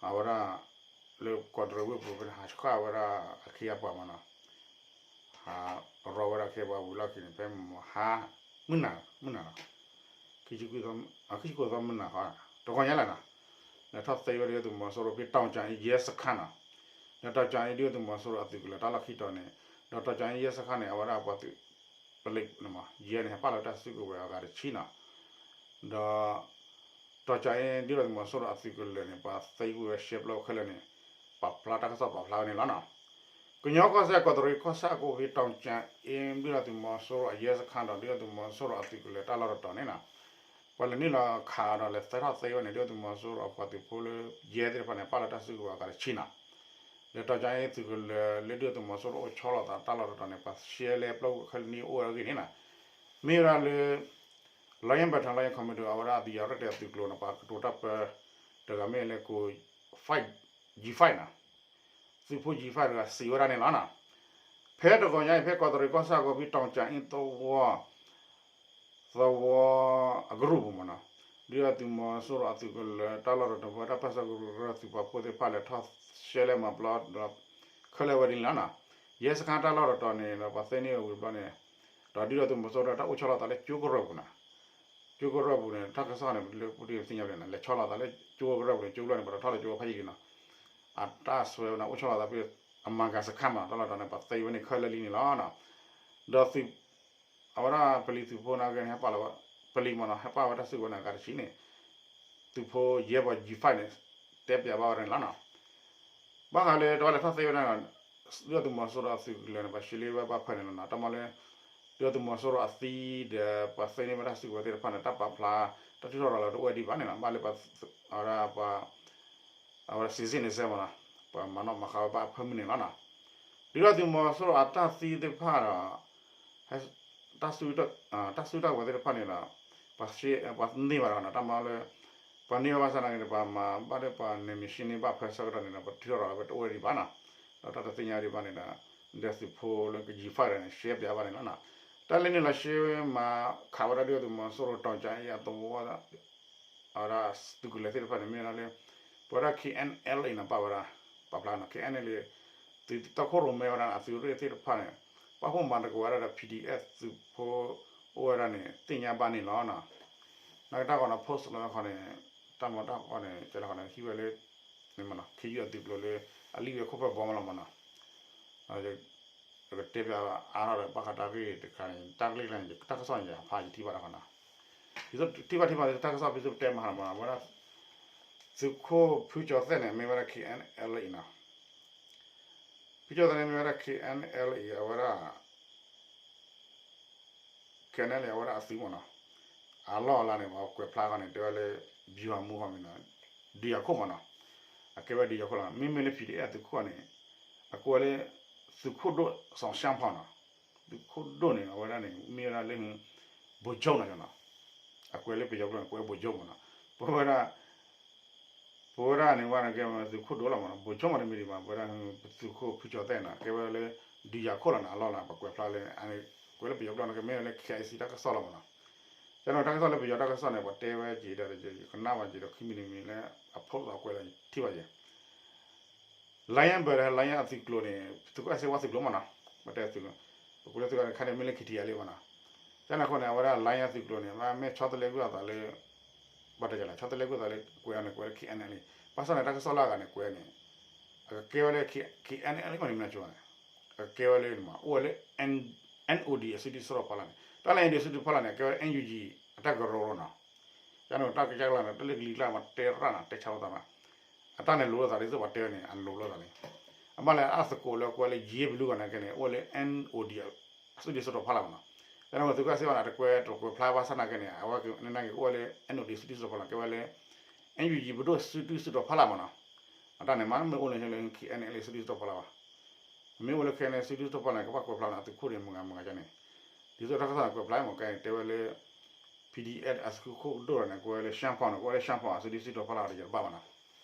အဝဲဒၣ် လၢကီးတရံးဝ့ၢ်ပူၤဖဲန့ၣ် ဟးဆှၣ်ဝဲဒၣ်အခ့အပှၤမ့ၢ်နီၤ ဟးရီဝဲဒၣ်အခ့အပှၤဝံၤလီၢ်ခံန့ၣ် ဖဲမဟါ မုၢ်နၤ မုၢ်နၤလီၤ ခံဆံဃိးသီမုၢ်နၤဃီ တဂီၤညါလၢ်နီၤ လဲၤထီၣ်သ့ဝဲဒၣ်ဒုၣ်ဒါသုးမီၤစိရိၤဖဲတီၤကၠၤအ့ ရဲစခန်းနီၤ ဒီးတီၤကၠၤအ့ ဒုၣ်ဒါသုးမီၤစိရိၤအသုးကလၢၤတၢ်လီၢ်ခံတီၤန့ၣ် ဒီးတီၤကၠၤအ့ ရဲစခန်းန့ၣ် အဝဲဒၣ်ပှၤသုး ပလ့းန့ၣ်မ့ၢ် ယဲၢ်န့ၣ် ဟဲပာ်လီၤတၢ်စုကဝဲၤအဂၤတဆံနီၤ ဒီး တီၤကၠၤအ့ ဒုၣ်ဒါသုးမီၤစိရိၤအသုးကလၢၤန့ၣ် ပှၤသ့ကွံာ်ဝဲရှဲပျီခဲလၢာ်န့ၣ် ပာ်ဖျါတၢ်ကစီၣ်ပာ်ဖျါဝဲန့ၣ်လီၤနီၤ. ကညီကီၢ်စဲၣ် ကီးတရံးကီၢ်ဆၣ်အကိၣ်ဖဲ တီၤကၠၤအ့ ဒုၣ်ဒါသုးမီၤစိရိၤအရဲစခန်းဒီး ဒုၣ်ဒါသုးမီၤစိရိၤအသုးကလၢၤတၢ်လီၢ်တတီၤန့ၣ်နီၤ ပှၤလဲၤနုာ်လီၤခးဒီးလဲၤသဲထီၣ်သ့ဝဲန့ၣ် ဒုၣ်ဒါသုးမီၤစိရိၤအပှၤသုးဖိလၢယဲၢ်သ့ၣ်တဖၣ်န့ၣ် ပာ်လီၤတၢ်စုကဝဲၤအဂၤတဆံနီၤ. လၢတီၤကၠါအံၤ သုးကလၢၤလၢဒုၣ်ဒါသုးမီၤစိရိၤအိၣ်ဆီလီၤသးတၢ်လီၢ်တတီၤန့ၣ် ပှၤရှဲလဲပျီကွံာ်ခဲလၢာ်နံၣ်အိၣ်ဝဲဒၣ်ဂ့ၢ်န့ၣ်နီၤ. မ့ၢ်ဝဲဒၣ်လၢ Lion Battalion Commando အဝဲဒၣ် The Red အသုးကျိၤန့ၣ် ပှၤကတိၤတၢ်ပၢ တဂၤမ့ၢ်လၢကိး five G five နီၤ. သုးဖိ G five တဂၤစံးဝဲဒၣ်န့ၣ်လီၤနီၤ. ဖဲတဂီၤညါအံၤ ဖဲကီးတရံးကီၢ်ဆၣ်ကီၢ်ဖံး တီၤကၠါအံၤသဝီ သဝီအကရူၢ်ပူၤမ့ၢ်နီၤ, ဒုၣ်ဒါသုးမီၤစိရိၤအသုးကလၢၤတၢ်လီၢ်တတီၤ ပဝဲဒၣ်ပၢဆှၢကရူၢ်သုးပာ်ဖှိၣ်သ့ၣ်တဖၣ်လဲၤထီၣ်ရှဲလဲမၤပျီဒီး ခဲလၢာ်ဝဲဒ်န့ၣ်လီၤနီၤ. ယဲစခါတၢ်လီၢ်တတီၤန့ၣ်ဒီး ပှၤသ့န့ၢ်ဝဲဝံၤတဘျီန့ၣ် ဒီးဒုၣ်ဒါသုးမီၤစိရိၤတၢ်အိၣ်ဆီလီၤသးလၢကၠိကရၢၢ်ပူၤနီၤ. ကၠိကရၢၢ်ပူၤန့ၣ် တၢ်ကစီၣ်န့ၣ် ပတသ့ၣ်ညါဘၣ်နီၤ, လဲၤဆီလီၤသးလၢကၠိကရၢၢ်ပူၤန့ၣ် ကၠိကရၢၢ်န့ၣ် ပှၤထီၣ်လၢကၠိဖးယံၤနီၤ. အတၢ်စွဲဝဲန့ၣ် အိၣ်ဆီလီၤသးဖဲ အမၤကၤစခါမး တၢ်လီၢ်တတီၤန့ၣ် ပှၤသ့ဝဲန့ၣ်ခဲလၢာ်လံန့ၣ်လီၤနီၤ. ဒီးသုး အဝဲဒၣ်ပလံၤသုးဖိနာ်က့န့ၣ် ဟဲပာ်လီၤဝဲ ပလံၤမ့ၢ်နီၤ ဟဲပာ်ဝဲတၢ်စုကဝဲၤန့ၣ် အဂၤတဆံန့ၣ် သုးဖိယဲၢ်ပှၤ G five န့ၣ် တဲပျးဘၣ်ဝဲဒၣ်န့ၣ်လီၤနီၤ. ဘၣ်ဃးလၢတဝဲလဲၤထီၣ်သ့ဝဲဒၣ် ဒုၣ်ဒါသုးမီၤစိရိၤအသုးကလၢၤန့ၣ် ပှၤရှဲလဲဝဲဘၣ်ဖဲန့ၣ်လီၤနီၤ. တၢ်မၤလၢ ဒုၣ်ဒါသုးမီၤစိရိၤအသံဒီး ပှၤသ့န့ၢ်ဝဲတၢ်စုကဝဲၤသ့ၣ်တဖၣ်န့ၣ် တၢ်ပာ်ဖျါ တၢ်ထုးထီၣ်ရၤလီၤတအိၣ်ဝဲဒံးဘၣ်န့ၣ်လီၤ. ဘၣ်လၢပှၤ အဝဲဒၣ်ပှၤ အဝဲဒၣ်စံးစ့ၣ်န့ၣ်စဲမ့ၢ်နီၤ ပှၤမၤနီၣ်မၤဃါဝဲဘၣ်အဖၢမုၢ်န့ၣ်လီၤနီၤ. ဒုၣ်ဒါသုးမီၤစိရိၤအတၢ်သံသ့ၣ်တဖၣ်ဒီး တၢ်စု တၢ်စုတၢ်ဝဲၤသ့ၣ်တဖၣ်န့ၣ်ဒီး ပှၤသ့ ပှၤန့ၢ်ဘၣ်ဒီးနီၤ တၢ်မၤလၢ ပှၤန့ၢ်ဝဲဘၣ်ဆၣ်နာ်က့န့ၣ် ပှၤမၤဘၣ်လၢပှၤန့ၢ်မံၤရှ့န့ၢ်ဘၣ်ဖဲဆၢကတီၢ်န့ၣ်ဒီး ပှၤထုးထီၣ်ရၤလီၤဝဲတအိၣ်ဝဲဒံးဘၣ်နီၤ. ဒီးတၢ်တသ့ၣ်ညါဒံးဘၣ်န့ၣ်ဒီး ဒုၣ်ဒါသုးဖိလၢက G five န့ၣ် ရှဲပျးဘၣ်န့ၣ်လီၤနီၤ. တၢ်လၢန့ၣ်လီၤရှဲမၤခးဝဲဒၣ်ဒုၣ်ဒါသုးမီၤစိရိၤတီၤကၠါအံၤအသဝီ အဝဲဒၣ်သုးကလၢၤသ့ၣ်တဖၣ်န့ၣ် မ့ၢ်ဝဲဒၣ်လၢ ပဝဲဒၣ် K N L A န့ၣ် ပာ်ဝဲဒၣ် ပာ်ဖျါနီၤ K N L A သုးတီခိၣ်ရိၣ်မဲဝဲဒၣ်အသုးရ့ၣ်သ့ၣ်တဖၣ်န့ၣ် ပာ်ဖှိၣ်မၤသကိးဝဲဒၣ်ဒီး P D F သုးဖိအိၣ်ဝဲဒၣ်န့ၣ် သ့ၣ်ညါဘၣ်န့ၣ်လီၤနီၤ. နာ်က့တၢ်ဂီၤန့ၣ် post လီၤခီန့ၣ် တၢ်မၤတၢ်ဂီၤန့ၣ် ကဲလီၤခီန့ၣ် ဟံးဝဲလၢ မ့ၢ်နီၤ ခ့ယုၢ်အသုးကျိၤလၢ အလံာ်ဝဲခိၣ်ဖၢဘီမးလီၤမ့ၢ်နီၤ. ယကတဲပျးအါထီၣ်ဒီး ဘၣ်ဃးတၢ်ဂ့ၢ်တခါန့ၣ် တၢ်ဂ့ၢ်တခါန့ၣ် တၢ်ကစီၣ်န့ၣ် ယဖးယထံၣ်ဘၣ်တခီနီၤ. ယထံၣ်ဘၣ်ထံၣ်ဘၣ်လၢတၢ်ကစီၣ် ဖဲသုပတဲမဟါလီၤမ့ၢ်နီၤ အဝဲဒၣ် သုးခိၣ်ဖုကၠီၤသဲၣ်န့ၣ် မ့ၢ်ဝဲဒၣ် K N L A နီၤ. ဖုကၠီၤသဲၣ်န့ၣ် မ့ၢ်ဝဲဒၣ် K N L A အဝဲဒၣ် K N L A အဝဲဒၣ်အသုးမ့ၢ်နီၤ. အလီၢ်အလၤန့ၣ် ပှၤကွဲးဖျါဃီန့ၣ် တဲဝဲလၢ ဗျူဟာမှူး ဃီမ့ၢ်နီၤ ဒုးယၤခိၣ်မ့ၢ်နီၤ. အကဲဝဲဒုးယၤခိၣ်လီၤ. မ့မ့ၢ်လၢ P D F သုးခိၣ်န့ၣ် အကိးဝဲလၢ သုးခိၣ်ဒိၣ် စီၤရှၣ်ဖီၣ် နီၤ. သုးခိၣ်ဒိၣ်န့ၣ် အဝဲဒၣ်န့ၣ် မ့ၢ်ဝဲဒၣ်လၢ ဗိုလ်ချုပ် နီၤနီၤ. အကွဲးလၢပယီၤကျိာ်န့ၣ် ကွဲး ဗိုလ်ချုပ် မ့ၢ်နီၤ. ပဝဲဒၣ် ပဝဲဒၣ်န့ၣ် ဝဲန့ၣ်ကဲ သုးခိၣ်ဒိၣ်လီၤမ့ၢ်နီၤ. ဗိုလ်ချုပ် မ့တမ့ၢ်ဒံးဘၣ် ပဝဲဒၣ် သုးခိၣ်ဖုကၠီၤသဲၣ်နီၤ ကဲဝဲလၢ ဒုးယၤခိၣ်လီၤနီၤ အလီၢ်လၤ ပကွဲးဖျါလၢ ကွဲးလၢပယီၤကျိာ်န့ၣ် ကမ့ၢ်ဝဲလၢ K I C တၢ်ကစီၣ်လီၤမ့ၢ်နီၤ. ကဲန့ၣ်တၢ်ကစီၣ်လၢပယီၤတၢ်ကစီၣ်န့ၣ် ပှၤတဲဝဲက့ၤဒီး ကနၣ်ဝဲက့ၤဒီး ခံမံၤတမံၤလၢ အ post အကွဲးလီၤထံၣ်ဘၣ်က့ၤ Lion Battalion အသုးကျိၤန့ၣ် သုးခိၣ်အဲၣ်စ့ဝါသုးကျိၤမ့ၢ်နီၤ. ပတဲသုး ပကိးလၢသုးခိၣ်န့ၣ် ခါန့ၣ်မ့ၢ်လၢ K T L A မ့ၢ်နီၤ. ကန့ၣ်အဃိန့ၣ် အဝဲဒၣ် Lion သုးကျိၤန့ၣ် မ့ၢ်ဆီတလဲကွံာ်အသးလၢ ဘၣ်တဲလဲၣ် ဆီတလဲကွံာ်အသးလၢကွဲးအီၤန့ၣ် ကွဲးလၢ K N L A ဘၣ်ဆၣ်န့ၣ် တၢ်ကစီၣ်လၢအဂၤန့ၣ်ကွဲးန့ၣ် အကကဲဝဲလၢ K N L A မ့ၢ်န့ၣ်မ့ၢ်ဆိန့ၣ် အကကဲဝဲလၢန့ၣ်မ့ၢ် အိၣ်ဝဲလၢ N O D အစုဒုၣ်စုတီၤဖီလာ်န့ၣ် တၢ်လၢ N O D အစုဒုၣ်ဖီလာ်န့ၣ် အကဲဝဲလၢ N U G အတၢ်ကရၢကရိနီၤ. ကန့ၣ်တၢ်ကစၢ်ကျါန့ၣ် တၢ်လၢကလံၤကျါမ့ၢ်တဲရၣ်နီၤ တဲဆါလိာ်သးနီၤ အတၢ်န့ၣ်လိၤလိာ်သးဒ်သိးပှၤတဲဝဲန့ၣ် အလိၤလိာ်သးန့ၣ် အဘၣ်လၢအသကိးလၢကွဲးလၢ ယ့ဘလူး ဂီၤန့ၣ်ကဲန့ၣ် အိၣ်ဝဲလၢ N O D အစုဒုၣ်စုတီၤဖီလာ်မ့ၢ်နီၤ. ကန့ၣ်ဝဲသုးခိၣ်အဲၣ်စ့ဝါန့ၣ် တကွဲးတကွဲးဖျါဘၣ်ဆၣ်နာ်က့န့ၣ် အဝဲကနၣ်က့ၤကအိၣ်ဝဲလၢ N O D စုဒုၣ်စုတီၤဖီလာ် ကဲဝဲလၢ N U G ပဒိၣ်စုဒုၣ်စုတီၤဖီလာ်မ့ၢ်နီၤ. အတၢ်န့ၣ်မ့ၢ်မ့ၢ်အိၣ်လၢ K N L A စုဒုၣ်စုတီၤဖီလာ်ဘၣ်. မ့ၢ်အိၣ်လၢ K N L A စုဒုၣ်စုတီၤဖီလာ်န့ၣ် ကဘၣ်ကွဲးဖျါန့ၣ် အသုးခိၣ်န့ၣ် မုၢ်ဂၤမုၢ်ဂၤကန့ၣ် ဒ်သိးတၢ်ကစီၣ်န့ၣ်ကွဲးဖျါမ့ၢ်ကဲန့ၣ် တဲဝဲလၢ P D F အသုးခိၣ်ဒိၣ်န့ၣ် ကွဲးလၢ ရှၣ်ဖီၣ်န့ၣ် ကွဲးလၢ ရှၣ်ဖီၣ် အစုဒုၣ်စုတီၤဖီလာ်တယဘၣ်ဘၣ်နီၤ.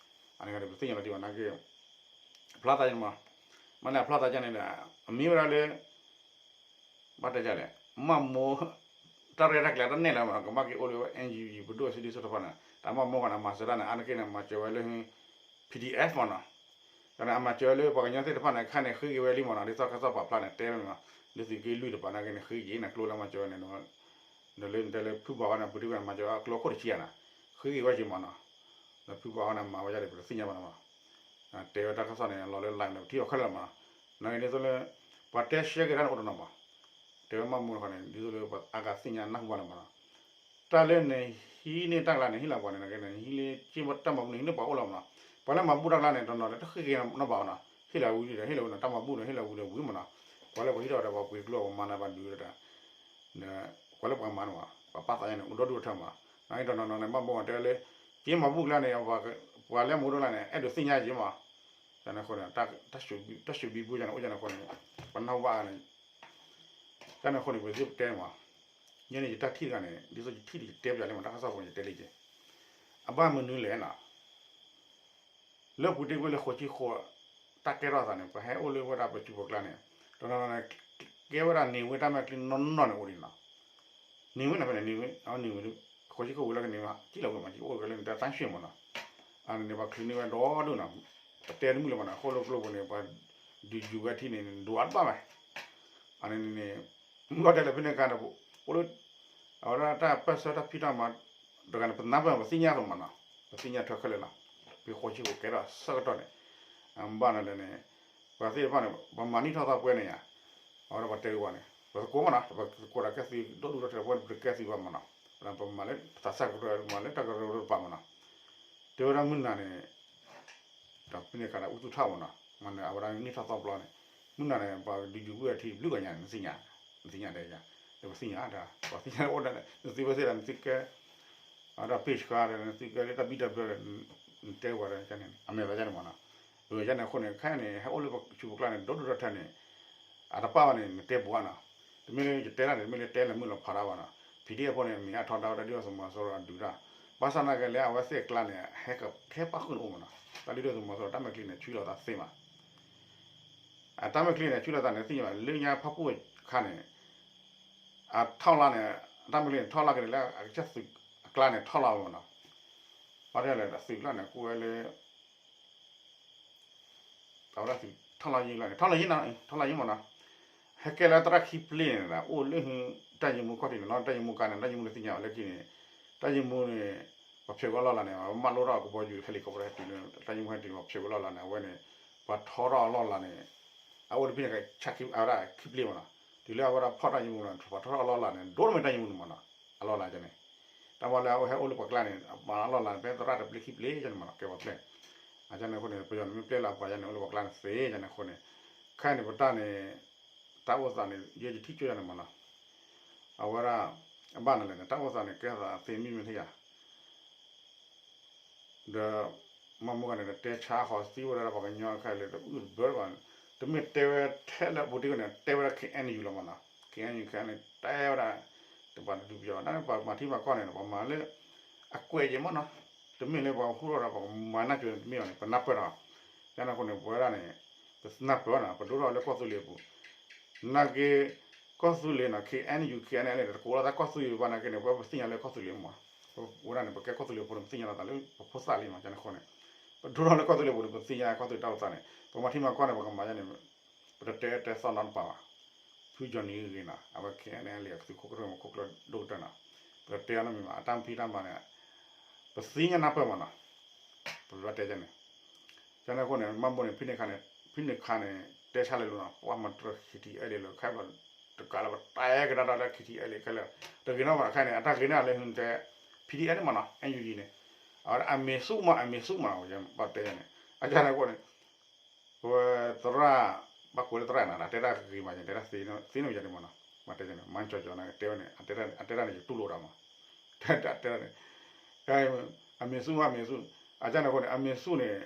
အန့ၣ်ဒီးပသ့ၣ်ညါလီၤတံၢ်ဘၣ်နာ်က့ ဖျါသးန့ၣ်မ့ၢ် မ့ၢ်န့ၣ်အဖျါသးကန့ၣ်ဒီး အမ့ၢ်ဝဲဒၣ်လၢ ဘၣ်တဲလဲၣ် မၤမိၢ် တၢ်ရဲၣ်တၢ်ကျဲၤတၢ်နဲၣ်လီၤမ့ၢ်နီၤ ကဘၣ်က့ၤအိၣ်လၢ N U G ပဒိၣ်စုဒုၣ်စုတီၤဖီလာ်န့ၣ် တၢ်မၤမိၢ်ဃီန့ၣ် မၤစၢၤတၢ်န့ၣ် အါတက့ၢ်န့ၣ် မၤစၢၤဝဲလၢ P D F မ့ၢ်နီၤ. တၢ်န့ၣ် အမၤစၢၤဝဲလၢပှၤကညီသ့ၣ်တဖၣ်န့ၣ် ခါန့ၣ်ဃ့က့ၤဝဲလံမ့ၢ်နီၤ ဒ်သိးတၢ်ကစီၣ်ပာ်ဖျါန့ၣ် တဲဝဲန့ၣ်မ့ၢ် လၢသုးက့လွံၢ်တပၤနာ်က့န့ၣ် ဃ့က့ၤန့ၣ် ကျိလၢမၤစၢၤဝဲန့ၣ် ဒီးလၢနတဲလၢဖုဘီဃီန့ၣ် ပူၤတ့ၢ်ဝဲန့ၣ် မၤစၢၤအကျိခိၣ်တဆံဧါန့ၣ် ဃ့က့ၤဝဲက့ၤမ့ၢ်နီၤ. ဒီးဖုဘီဃီန့ၣ် မၤဝဲဒၣ်ဒီး ပတသ့ၣ်ညါဘၣ်န့ၣ်မ့ၢ် တဲဝဲတၢ်ကစီၣ်န့ၣ် လီၤလၢ live န့ၣ် ပထံၣ်အီၤခဲလၢာ်မ့ၢ်နီၤ. နာ်က့ဒ်သိးလၢ ပှၤတဲရှဲက့ၤတၢ်န့ၣ်အိၣ်တနီၤမ့ၢ် တဲဝဲမၤမိၢ်တခီန့ၣ် ဒ်သိးလၢပှၤအါဂၤသ့ၣ်ညါနၢ်ဟူဘၣ်န့ၣ်မ့ၢ်နီၤ. တၢ်လၢနဟံးန့ၢ်တၢ်ကျါန့ၣ် ဟ့ၣ်လီၤပှၤန့ၣ် နာ်က့န့ၣ် နဟံးလၢက့ၢ်တၢ်မၤဘူၣ်န့ၣ် ဟံးန့ၢ်ပှၤအိၣ်လီၤမ့ၢ်နီၤ. ပှၤလၢမၤဘူၣ်တၢ်ကျါန့ၣ် တနီၤဒီးတဃ့က့ၤနီတဘျီဘၣ်နီၤ. ဟ့ၣ်လီၤဝံၤဒီး ဟ့ၣ်လီၤဝံၤန့ၣ် တၢ်မၤဘူၣ်န့ၣ် ဟ့ၣ်လီၤဝံၤဒီးဝံၤမ့ၢ်နီၤ. ပှၤလၢပှၤဟံးထီၣ်ဒီးပှၤပှ့ၤကျိပှၤမၤနၢၤပှၤဒုးဒီး ကွၢ်လၢပှၤမၤန့ၣ်မ့ၢ် ပှၤပာ်သးညါန့ၣ် အိၣ်ဒီဒူၣ်အထၢမ့ၢ် တနီၤနီၤန့ၣ် ဘၣ်ဘိတဲလၢ က့မၤဘူၣ်ကျါန့ၣ် ပှၤလၢမူဒိၣ်လၢ်န့ၣ် အဲၣ်ဒိးသ့ၣ်ညါက့မး, န့ၣ်အဃိန့ၣ် တၢ်စူးဘံဘူယၤန့ၣ် အိၣ်ယၤန့ၣ်အဃိန့ၣ် ပနၢ်ဟူဘၣ်န့ၣ် တၢ်န့ၣ်အဃိန့ၣ် ပသ့ၣ်ပတဲမး, ယဲန့ၣ်ယတၢ်ထံၣ်တဂၤန့ၣ် ဒ်သိးယထံၣ်ဒီးယတဲပျးလံမး တၢ်ကစီၣ်ဖိန့ၣ်ယတဲလံက့ၤ, အဘၣ်မနုၤလဲၣ်နီၤ လၢပူၤတ့ၢ်ကွံာ်လၢဃိးဆံဃိး တၢ်ကဲထီၣ်အသးန့ၣ် ပဟဲအိၣ်လၢဝဲဒၣ်ပစုပူၤကျါန့ၣ် တနီၤနီၤန့ၣ် ကဲဝဲဒၣ်န့ၣ်ဝဲတၢ်မဲာ်ချံနီၢ်နီၢ်န့ၣ်အိၣ်ဒံးနီၤ, န့ၣ်ဝဲန့ၣ်ဖဲန့ၣ် န့ၣ်ဝဲ န့ၣ်ဝဲ ဃိးဆံဃိးဝံၤလၢကန့ၣ်ဝဲ ကံၣ်လီၤဝဲမး ကအိၣ်ကဲလၢနတၢ်သၣ်ရွှ့ၣ်မးနီၤ, အန့ၣ်န့ၣ် ပှၤချုးန့ၢ်ဝဲဒီဒိၣ်နီၤ, ပတဲတမုာ်လၢၤဘၣ်နီၤ ဃိၣ်လၢကျိပူၤန့ၣ် ပှၤဒုးယူၤဝဲထံန့ၣ် ဒိးအါတဘၣ်ဝဲ, အန့ၣ်န့ၣ် မ့ၢ်တဲလၢဖဲန့ၣ်အခါန့ၣ် အိၣ်လၢ အဝဲဒၣ်တၢ်ပၢၢ်ဆၢတၢ်ဖံးတၢ်မၤ တဂၤန့ၣ် ပနၢ်ပၢၢ်ပသ့ၣ်ညါအသိးမးနီၤ, ပသ့ၣ်ညါထွဲခဲလၢာ်လီၤ, ဖဲဃိးဆံဃိးကဲထီၣ်ဆၢကတီၢ်န့ၣ်, ဘၣ်န့ၣ်လဲၣ်န့ၣ် ပှၤသ့ၣ်တဖၣ်န့ၣ် ပမၤနံၣ်ထီၣ်သီပှဲၤန့ၣ်ယါ, အဝဲဒၣ်ပှၤတဲကဝီၤန့ၣ် ပသကိးမးနီၤ ပသကိးဒီးကဲသုး ဒီဒူၣ်ဒီထၢပှဲၤန့ၣ် ပတကဲသုးဘၣ်မးနီၤ, ပမၤလၢပသးစၢ်ကရၢ ပမၤလၢတၢ်ကရၢကရိတပၤမးနီၤ, တဲဝဲဒၣ်မုၢ်နၤန့ၣ် ဒီးဖဲန့ၣ်အခါဒီး အူသူၣ်ထီၣ်မးနီၤ, မ့ၢ်န့ၣ် အဝဲဒၣ်နံၣ်ထီၣ်သီပျီန့ၣ်, မုၢ်နၤန့ၣ် ပှၤဒုးယူၤဝဲအထံတဘျုးဂၤညါ နသ့ၣ်ညါ, နသ့ၣ်ညါဒ်ယါ, ဒီးပသ့ၣ်ညါဒၣ် ပှၤသ့ၣ်ညါအိၣ်ဒၣ် နသုဝဲသ့ၣ်ဒီး နသုကဲ အဝဲဒၣ်ပ့ၢ်ဆှါဒီး နသုကဲလၢတၢ်ဘံၣ်တၢ်ဘၢဒီး နတဲဝဲဒီးန့ၣ် အမဲာ်သးန့ၣ်မးနီၤ, အဝဲန့ၣ်အဃိန့ၣ် ခဲအံၤန့ၣ် ဟဲအိၣ်လၢပစုပူၤကျါန့ၣ် ဒီဒူၣ်ဒီထၢန့ၣ် အတပၣ်ဘၣ်န့ၣ် နတဲပူၤဧါနီၤ, တမ့ၢ်လၢယတဲတၢ်န့ၣ် တမ့ၢ်လၢတဲလၢမုၢ်လီၤဖးတၢ်ဘၣ်နီၤ, ဖံးဒ့ၣ်အဖိန့ၣ် မ့ၢ်အထီဒါဝဲဒၣ်ဒ်သိးမီၤစိရိၤအဒုးတၢ်, ဘၣ်ဆၣ်သနာ်က့လၢအဝဲသ့ၣ်အကျါန့ၣ် ဟဲကဟဲပၣ်ဃုာ်န့ၣ်အိၣ်မးနီၤ, တၢ်ဒ်သိးမီၤစိရိၤတၢ်မဲာ်ချံန့ၣ် ဆှံလီၤသးသ့မး အတၢ်မဲာ်ချံန့ၣ် ဆှံလီၤသးန့ၣ် သ့ၣ်ညါဘၣ် လၢညါဖၣ်ပူၣ်အခါန့ၣ် အထီၣ်လီၤန့ၣ် အတၢ်မဲာ်ချံန့ၣ် ထီၣ်လီၤက့ၤန့ၣ်လၢအကစၢ်သုးအကျါန့ၣ် ထီၣ်လီၤဝဲမးနီၤ, ဘၣ်တဲလဲၣ် သုးကျါန့ၣ် ကူဝဲလၢ အဝဲဒၣ်သုးထီၣ်လီၤယံၤလီၤန့ၣ် ထီၣ်လီၤယံၤနီၤ ထီၣ်လီၤယံၤမးနီၤ, ဟဲကဲလၢသရၣ်ခံပျ့န့ၣ် အိၣ်လၢ တၢ်ယံၤမူခီၣ်ထံးန့ၣ်နီၤ တၢ်ယံၤမူကါန့ၣ် တၢ်ယံၤမူန့ၣ်သ့ၣ်ညါဝဲလၢခံန့ၣ်, တၢ်ယံၤမူန့ၣ် ပှၤဖျိးဝဲအလီၢ်လၢ်န့ၣ် ပှၤမၢလိထီၣ်ကဘီယူၤ helicopter ဟဲတုၤလၢ တၢ်ယံၤမူဟဲတုၤ ပှၤဖျိးဝဲအလီၢ်လၢ်န့ၣ် အဝဲန့ၣ် ပှၤထီထီၣ်အလီၢ်လၢ်န့ၣ် အအိၣ်လၢဖဲန့ၣ် ဆၣ်ခံအဝဲဒၣ်ခံပျ့မးနီၤ, တုၤလၢအဝဲဒၣ်ဖီၣ်တၢ်ယံၤမူန့ၣ် ပှၤထီထီၣ်အလီၢ်လၢ်န့ၣ် ဒိၣ်တမ့ၢ်တၢ်ယံၤမူန့ၣ်မးနီၤ, အလီၢ်လၢ်န့ၣ် တၢ်မၤလၢအဝဲဟဲအိၣ်လၢပှၤကျါန့ၣ် အမၤအလီၢ်လၢ်န့ၣ် ဖဲသရၣ်တပျ့ခံပျ့န့ၣ်မးနီၤ ကဲပှၤဖျဲၣ်, အန့ၣ်အဃိန့ၣ် ပယီၤန့ၣ်မ့ၢ်ပျဲလၢပှၤယါန့ၣ် အိၣ်လၢပှၤကျါန့ၣ်သ့ န့ၣ်အဃိန့ၣ်, ခဲအံၤန့ၣ် ပတၢ်န့ၣ် တၢ်အိၣ်သးန့ၣ် ယဲယထံၣ်ကၠိယါန့ၣ်မးနီၤ, အဝဲဒၣ် အဘၣ်န့ၣ်လဲၣ်န့ၣ် တၢ်အိၣ်သးန့ၣ် ကဲသးသ့မံမ့ၢ်ထံၣ်ယါ ဒီး မ့ၢ်မုၢ်ဂၤန့ၣ် တဲဆါဃီၤသံဝဲဒၣ်ပှၤကညီခဲအံၤလၢတအုၣ်တဘၢဘၣ်, တမ့ၢ်တဲဝဲထဲလၢအပူၤတ့ၢ်န့ၣ် တဲဝဲဒၣ် K N U လီၤမးနီၤ, K N U K N န့ၣ် တဲဝဲဒၣ် တပှၤတဒုးပယီၤ တၢ်န့ၣ်ပှၤမၤထံမၤကီၢ်န့ၣ် ပှၤမၤလၢ အကွဲးယဲၢ်မးနီၤ, တမ့ၢ်လၢပှၤဟူထီၣ်ဒီးပှၤမၤနၢ်ကၠိၤန့ၣ် တမ့ၢ်ဘၣ်န့ၣ် ပနၢ်ပၢၢ်ဒီး ကန့ၣ်အဃိန့ၣ် ပဝဲဒၣ်န့ၣ် ပနၢ်ပၢၢ်နီၤ ပဒိၣ်ထီၣ်လၢကီၢ်သူလ့ၤအပူၤ နာ်က့ ကီၢ်သူလ့ၤနီၤ K N U K N L န့ၣ် တကိးလိာ်သးကီၢ်သူလ့ၤဘၣ်နာ်က့န့ၣ် ပဝဲပသ့ၣ်ညါလၢကီၢ်သူလ့ၤမး, ပဝဲဒၣ်န့ၣ် ပကဲကီၢ်သူလ့ၤဖိန့ၣ် ပသ့ၣ်ညါလိာ်သးလၢပဖိသၣ်လံမး ကန့ၣ်အဃိန့ၣ်, ပဒိၣ်ထီၣ်လၢကီၢ်သူလ့ၤပူၤန့ၣ် ပသ့ၣ်ညါကီၢ်သူလ့ၤတၢ်အိၣ်သးန့ၣ် ပမၤထံမၤကီၢ်န့ၣ် ပကမၤယါန့ၣ် ပတတဲတဲသီၣ်နီတပၤဘၣ်, ဖုကၠီၤနံၤဂ့ၤဂ့ၤနီၤ အဝဲ K N L အသုးခိၣ်ကျၢၢ်မးခိၣ်ကျၢၢ်ဒိၣ်ကတၢၢ်နီၤ, ပတတဲအီၤနီတမံၤဘၣ် အတၢ်ဖံးတၢ်မၤန့ၣ် ပသ့ၣ်ညါနၢ်ပၢၢ်မးနီၤ, ပဘၣ်တဲန့ၣ် ကန့ၣ်အဃိန့ၣ် မ့ၢ်ဘိန့ၣ် ဖဲန့ၣ်အခါန့ၣ် ဖဲန့ၣ်အခါန့ၣ် တဲဆါလၢလိၤနီၤ ပှၤမၤတြီ K T L လၢ ခဲဘၣ်တကးလၢပတဲကဒါတၢ်လၢ K T L ခဲလၢာ် တဂ့ၤနီတဘၣ်ခဲန့ၣ် အတၢ်ဂ့ၤန့ၢ်လၢဟုတဲ P D F န့ၣ်မးနီၤ N U G န့ၣ် အဝဲဒၣ်အမ့ၢ်ဆူၣ်မး အမ့ၢ်ဆူၣ်မး ဘၣ်တဲန့ၣ် အကန့ၣ်အဃိန့ၣ် ပဝဲသရၣ် ဘၣ်ကွဲးလၢသရၣ်နၤ တဲတၢ်ဂ့ၤမး ယတဲတၢ်သ့န့ၣ်ယၤန့ၣ်မးနီၤ ဘၣ်တဲန့ၣ် မၤကၠီၤကၠီၤနၤ တဲဝဲန့ၣ် အတဲတၢ်န့ၣ် ယတူၢ်လိာ်တၢ်မး တဲတၢ်န့ၣ် အမ့ၢ်ဆူၣ်မး အမ့ၢ်ဆူၣ် အကန့ၣ်အဃိန့ၣ် အမ့ၢ်ဆူၣ်န့ၣ်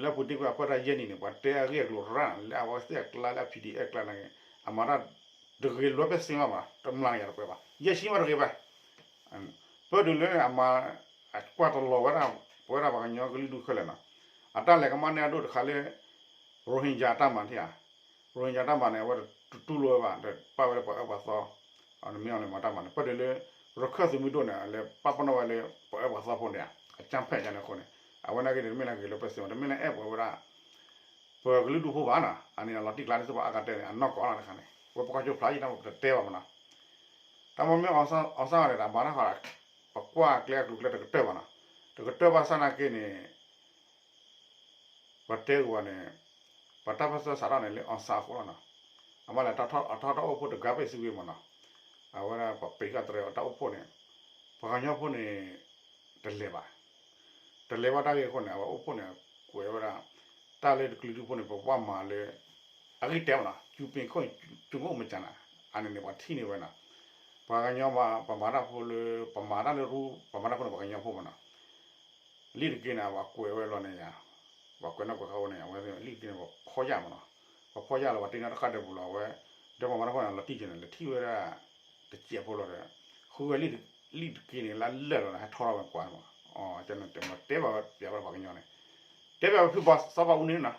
လၢပူၤတ့ၢ်ကွံာ်အပၢတၢ်ယဲၢ်နံၣ်န့ၣ် ပှၤတဲအဂ့ၢ်အကျိၤရၣ် လၢအဝဲသ့ၣ်အကျါလၢအ P D F အကျါန့ၣ် အမၤတၢ်တဂ့ၤလွဲဖဲစ့မးဘၣ် တမျးကယၤတပှဲၤဘၣ် ယဲၢ်ဆံမးတဂ့ၤဘၣ် ပၢတုၤလၢအမၤ အကွၢ်တလီၤဝဲဒၣ် ပဝဲဒၣ်ပှၤကညီကလုာ်ဒူၣ်ခဲလၢာ်နီၤ အတၢ်လဲၤကမၣ်န့ၢ်အဒိၣ်တခါလၢ Rohingya အတၢ်မၤထံၣ်ဧါ Rohingya တၢ်မၤန့ၣ် အဝဲတတူၢ်လိာ်ဝဲဘၣ် တပာ်ဝဲလၢပှၤအၢပှၤသီ အမ့ၢ်အီၤန့ၣ်မၤတၢ်မၤန့ၣ် ပၢတုၤလၢ ရခၢၣ်သုးမုၢ်ဒိၣ်န့ၣ် လဲၤပာ်ပနီၣ်ဝဲလၢပှၤအၢပှၤသီဖိန့ၣ် အကၢ်ဖဲၣ်ကန့ၣ်အဃိန့ၣ် အဝဲနာ်က့န့ၣ် တမ့ၢ်လၢဂ့ၤလၢပှဲၤစ့မး တမ့ၢ်လၢအဲၣ်ပှဲၤဝဲဒၣ် ပကလုာ်ဒူၣ်ဖိဘၣ်နီၤ အန့ၣ်လီၤတံၢ်ကျါန့ၣ် စ့ၢ်ပှၤအါကတၢၢ်န့ၣ် အနီၢ်ကီၢ်လီၤတခါန့ၣ် ဝဲပကွၢ်ကၠိဖျါယံၤတၢ်မ့ၢ်ပတတဲဘၣ်မးနီၤ တၢ်မ့ၢ်မ့ၢ်အီၣ်ဆၣ်အီၣ်ဆၣ်ဂၤန့ၣ် တၢ်ဘၣ်တၢ်ဃး ပကွၢ်ကျဲအကျိၤကျဲတကတၢၢ်ဘၣ်နီၤ တကတၢၢ်ဘၣ်ဆၣ်နာ်က့န့ၣ် ပတဲကဝီၤန့ၣ် ပတၢ်ပၢၢ်ဆၢစးထီၣ်န့ၣ်လၢအီၣ်ဆၣ်အဃိလီၤနီၤ အမ့ၢ်လဲၣ် အထီၣ်တၢ်အိၣ်ဖှိၣ်တဂၤပဲၣ်စုဝ့မးနီၤ အဝဲဒၣ်ပှၤပ့ၤကၢ်တရံးအီၤတၢ်အိၣ်ဖှိၣ်န့ၣ် ပှၤကညီဖိန့ၣ် တလဲၤဘၣ် တလဲၤဘၣ်တၢ်ဂ့ၢ်အဃိန့ၣ် အဝဲအိၣ်ဖှိၣ်န့ၣ် ကွဲးဝဲဒၣ် တၢ်လၢတကလုာ်ဒူၣ်ဖိန့ၣ် ပဘၣ်မၤလၢ အဂ့ၢ်တဲမးနီၤ ကၠူပ့ၤခိၣ် ကၠူမ့ၢ်အိၣ်မ့ၢ်ကၢ်နၤ အန့ၣ်န့ၣ် ပှၤထံၣ်န့ၢ်ဝဲနီၤ ပှၤကညီမး ပမၤတၢ်ဖိလၢ ပမၤတၢ်လၢရူ ပမၤတၢ်ဖိန့ၣ် ပှၤကညီဖိမးနီၤ. လံာ်တက့ၢ်န့ၣ် ပှၤကွဲးဝဲလီၤန့ၣ်ယါ, ပှၤကွဲးနီၣ်ကွဲးဃါဝဲန့ၣ် အဝဲလံာ်တက့ၢ်န့ၣ် ပှၤဖီၣ်ယၣ်မးနီၤ. ပှၤဖီၣ်ယၣ်လီၤ ပှၤတ့န့ၢ်တဃၣ်ဒဲးပူၤလီၤ အဝဲ ဒီးပှၤမၤတၢ်ဖိန့ၣ် လီၤတံၢ်က့ၤန့ၣ် လဲၤထံၣ်ဝဲဒၣ် တစဲးဖိလီၤဒီး ဃုဝဲလံာ်တက့ၢ်န့ၣ် လၢလၢာ်လီၤန့ၣ် ဟဲထီထီၣ်ဝဲကွၢ်မး, အတဲဘၣ်ဝဲပျးဝဲပှၤကညီန့ၣ် တဲဘၣ်ဝဲဖုဘီ စီၤဘၣ်အူန့ၣ်နီၤ,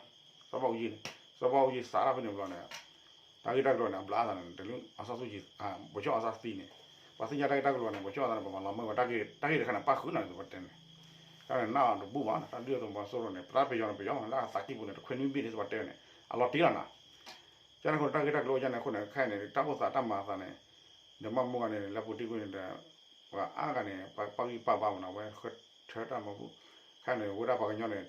စီၤဘၣ်အူယံၤန့ၣ်, စီၤဘၣ်အူယံၤစးထီၣ်ဖဲန့ၣ်ဘျီန့ၣ် တၢ်ဂ့ၢ်တၢ်ကျိၤန့ၣ် အဘျးအသးန့ၣ် တလၢအီၣ်ဆၣ်စူၣ်ကံ ဘိၣ်ဆၣ်အီၣ်ဆၣ်သံန့ၣ်, ပှၤသ့ၣ်ညါတၢ်ဂ့ၢ်တၢ်ကျိၤန့ၣ် ဘိၣ်ဆၣ်အီၣ်သံန့ၣ် ပမၤလီၤမၢ်ဝဲ တၢ်ဂ့ၢ်တခါန့ၣ် ပၣ်ဃုာ်နီၤ ပတဲန့ၣ်, တၢ်န့ၣ် နၢ်အီၤတဘူၣ်ဘၣ်နီၤ တၢ်ဒုၣ်ဒါသုးမီၤစိရိၤန့ၣ် ပတၢ်ပယီၤန့ၣ် ပယီၤမး လၢအသးကံၢ်ပူၤန့ၣ် တခွဲနွံဘ့ၣ်န့ၣ် ပှၤတဲဝဲန့ၣ် အလီၤတံၢ်လီၤနီၤ. ကန့ၣ်အဃိန့ၣ် တၢ်ဂ့ၢ်တၢ်ကျိၤအိၣ်ကန့ၣ်အဃိန့ၣ် ခဲအံၤန့ၣ် တၢ်အိၣ်သးတၢ်မၤအသးန့ၣ် ဒီးမၤမူဂၤန့ၣ် လၢပူၤတံၢ်ကွံာ်န့ၣ်ဒီး ပှၤအါဂၤန့ၣ် ပှၤပာ်ဂံၢ်ပာ်ဘါမးနီၤ အဝဲဃဲထၢတၢ်မၤဘူၣ်, ခဲအံၤန့ၣ် ဝဲဒၣ်ပှၤကညီန့ၣ်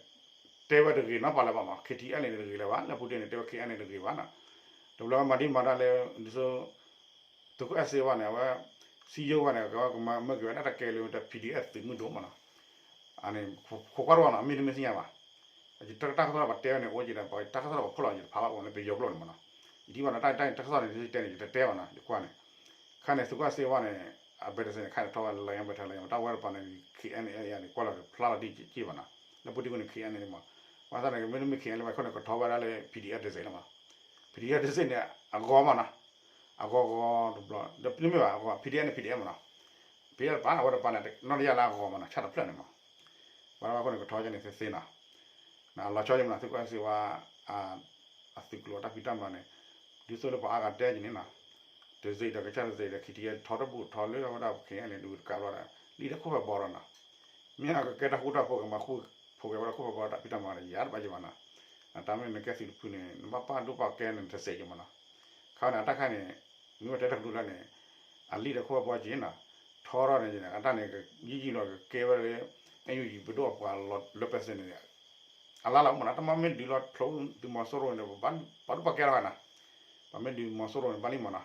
တဲဝဲတဂ့ၤနီတဖၣ်လၢၤဘၣ်မး KTLA န့ၣ်တဂ့ၤလၢၤဘၣ် လၢပူၤတံၢ်န့ၣ် တဲဝဲ KNLA တဂ့ၤဘၣ်နီၤ. တဘျီမၤဒံးမၤတၢ်လၢ ဒ်သိး သုးခိၣ်အဲၣ်စ့ဝါန့ၣ် အဝဲ စံယိဝါန့ၣ် ကဝဲကမၤမၢက့ၤဝဲဒၣ်တၢ်ကဲလၢတၢ် PDF သုးမုၢ်ဒိၣ်မးနီၤ. အန့ၣ် ခိးကွၢ်တဝီနီၤ မ့တမ့ၢ်သ့ၣ်ညါဘၣ်. တၢ်ကစီၣ်ပှၤတဲဝဲန့ၣ် အိၣ်က့ၤဒီး တၢ်ကစီၣ်ပှၤဖီၣ်လီၤ ယတဖးဘၣ်အိၣ်လၢပယီၤကျိာ်န့ၣ်မးနီၤ. ယထံၣ်ဘၣ်နီၤ တၢ်တၢ်ကစီၣ်န့ၣ် တဲန့ၣ် ယတတဲဘၣ်နီၤ ယကွၢ်န့ၣ် ခဲန့ၣ် သုးခိၣ်အဲၣ်စ့ဝါန့ၣ် အဘဲတစဲးန့ၣ် ခဲန့ၣ် ထီၣ်ဝဲ lion battalion တၢ်ဝဲတပၤန့ၣ် KNLA န့ၣ် ကွၢ်လီၤဖျါလီၤတံၢ်က့ၢ်ဘၣ်နီၤ. လၢပူၤတံၢ်ကွံာ်န့ၣ် KNLA မး ဘၣ်ဆၣ်န့ၣ် မ့တမ့ၢ် KNLA ဘၣ်ခိၣ်န့ၣ် ကထီၣ်ဝဲဒၣ်လၢ PDF တစဲးလီၤမး. PDF တစဲးန့ၣ် အဂီၤမးနီၤ အဂီၤဂီၤတဘျီ ဒီးမ့တမ့ၢ်ဘၣ်အဂီၤ PDF န့ၣ် PDF မးနီၤ. PDF တပၤ အဝဲတပၤန့ၣ် နီၢ်တယၢ်လၢအဂီၤမးနီၤ ဆၣ်တဖျၢၣ်န့ၣ်မး. ဘၣ်ဘၣ်ခိၣ်န့ၣ် ကထီၣ်ကန့ၣ်သ့သ့နီၤ. အလီၤဆီယမးနီၤ သုးခိၣ်အဲၣ်စ့ဝါ အသုးကျိၤအတၢ်ဖံးတၢ်မၤန့ၣ် ဒ်သိးလၢပှၤအါဂၤတဲက့ၤန့ၣ်နီၤ တစဲးဒီးကစၢ်တစဲးဒီး KTLA ထီတဘူၣ်ထီလၢအဝဲဒၣ် KNLA ဒုးတကးဘျီဒီး လံာ်တခိၣ်ဖဲဘီဒီးနီၤ မ့ၢ်အကကဲတၢ်ဃူတၢ်ဖိးကမၤဃူဖိးက့ၤဝဲဒၣ်ခိၣ်ဖဲဘီတၢ်ဖံးတၢ်မၤဒီး ယၤတဘၣ်ယံၤဘၣ်နီၤ. တၢ်မ့ၢ်နကဲသုးတဖုန့ၣ် နဘၣ်ပာ်ဒိၣ်ပာ်ကဲန့ၣ်တစဲးယံၤမးနီၤ. ခါန့ၣ် အတၢ်ခါန့ၣ် မ့ၢ်ဝဲတဲတၢ်ကဒုလၢန့ၣ် အလံာ်ဒီးခိၣ်ဖဲဘီက့ၤနီၤ ထီထီၣ်န့ၣ် အတၢ်န့ၣ် ယံာ်ယံာ်လီၤကကဲဝဲလၢ NUG ပဒိၣ်အပှၤလၢပစဲးန့ၣ် အလါလီၤမးနီၤ တၢ်မ့ၢ်မ့ၢ်ဒုးလီၤဖျိသုးမီၤစိရိၤန့ၣ် ပှၤဒိၣ်ပှၤကဲလီၤဂၤနီၤ ပှၤမ့ၢ်ဒုးမီၤစိရိၤန့ၣ် ဘၣ်လံမးနီၤ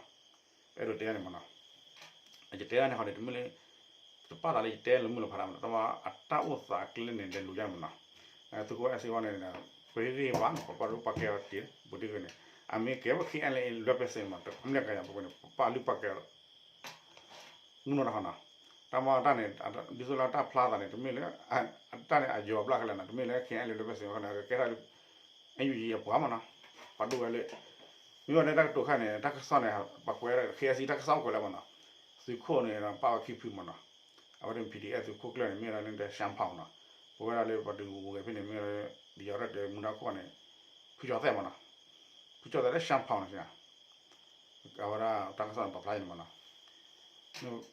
အဲၣ်ဒိးတဲန့ၣ်မးနီၤ ယတဲဒၣ်န့ၣ်ဟီန့ၣ် တမ့ၢ်လၢ တပာ်သးလၢယတဲလၢမုၢ်လၢဖးဒၣ်မးနီၤ တမ့ၢ်အတၢ်အိၣ်သးကျဲန့ၣ် ဒဲးလိာ်ယါမးနီၤ သုးခိၣ်အဲၣ်စ့ဝါန့ၣ် ပဟ့ၣ်ဂံၢ်ဘါနီၤ ပပာ်ဒိၣ်ပာ်ကဲအီၤတ့ၢ် ဘူးတံၢ်ဂ့ၤန့ၣ် အမ့ၢ်ကဲဝဲ KNLA လၢပစဲးမး တမ့ၢ်ကယၤပန့ၣ် ပပာ်လုၢ်ပာ်ကဲ မုၢ်နီၤတခီနီၤ တၢ်မ့ၢ်တၢ်န့ၣ် ဒ်သိးလၢတၢ်ဖျါသးန့ၣ် တမ့ၢ်လၢ တၢ်န့ၣ်အယိၤဘျၣ်ခဲလၢာ်နီၤ တမ့ၢ်လၢ KNLA လၢပစဲးဝါန့ၣ် ကကဲထီၣ်လၢ NUG အပှၤမးနီၤ ပာ်ဒိၣ်ဝဲလၢ မ့ၢ်ဝဲဒၣ်တၢ်ကတိၤခါန့ၣ် တၢ်ကစီၣ်န့ၣ် ပှၤကွဲး KIC တၢ်ကစီၣ်ကွဲးလၢမးနီၤ သုးခိၣ်န့ၣ် ပာ်ဝဲခံဖုမးနီၤ အဝဲဒၣ် PDF သုးခိၣ်ကျၢၢ်န့ၣ် မ့ၢ်ဝဲဒၣ်လၢ ရှမ်းဖောင်နီၤ ပဝဲဒၣ်လၢပှၤဒုးဝဲဖဲန့ၣ် မ့ၢ်ဝဲဒၣ် ပယီၤရဲၣ်ကျဲၤမူဒါခိၣ်န့ၣ် ဖုကၠီၤသဲးမးနီၤ ဖုကၠီၤသဲးလၢ ရှမ်းဖောင်န့ၣ် အဝဲဒၣ်တၢ်ကစီၣ်န့ၣ် ပာ်ဖျါန့ၣ်မးနီၤ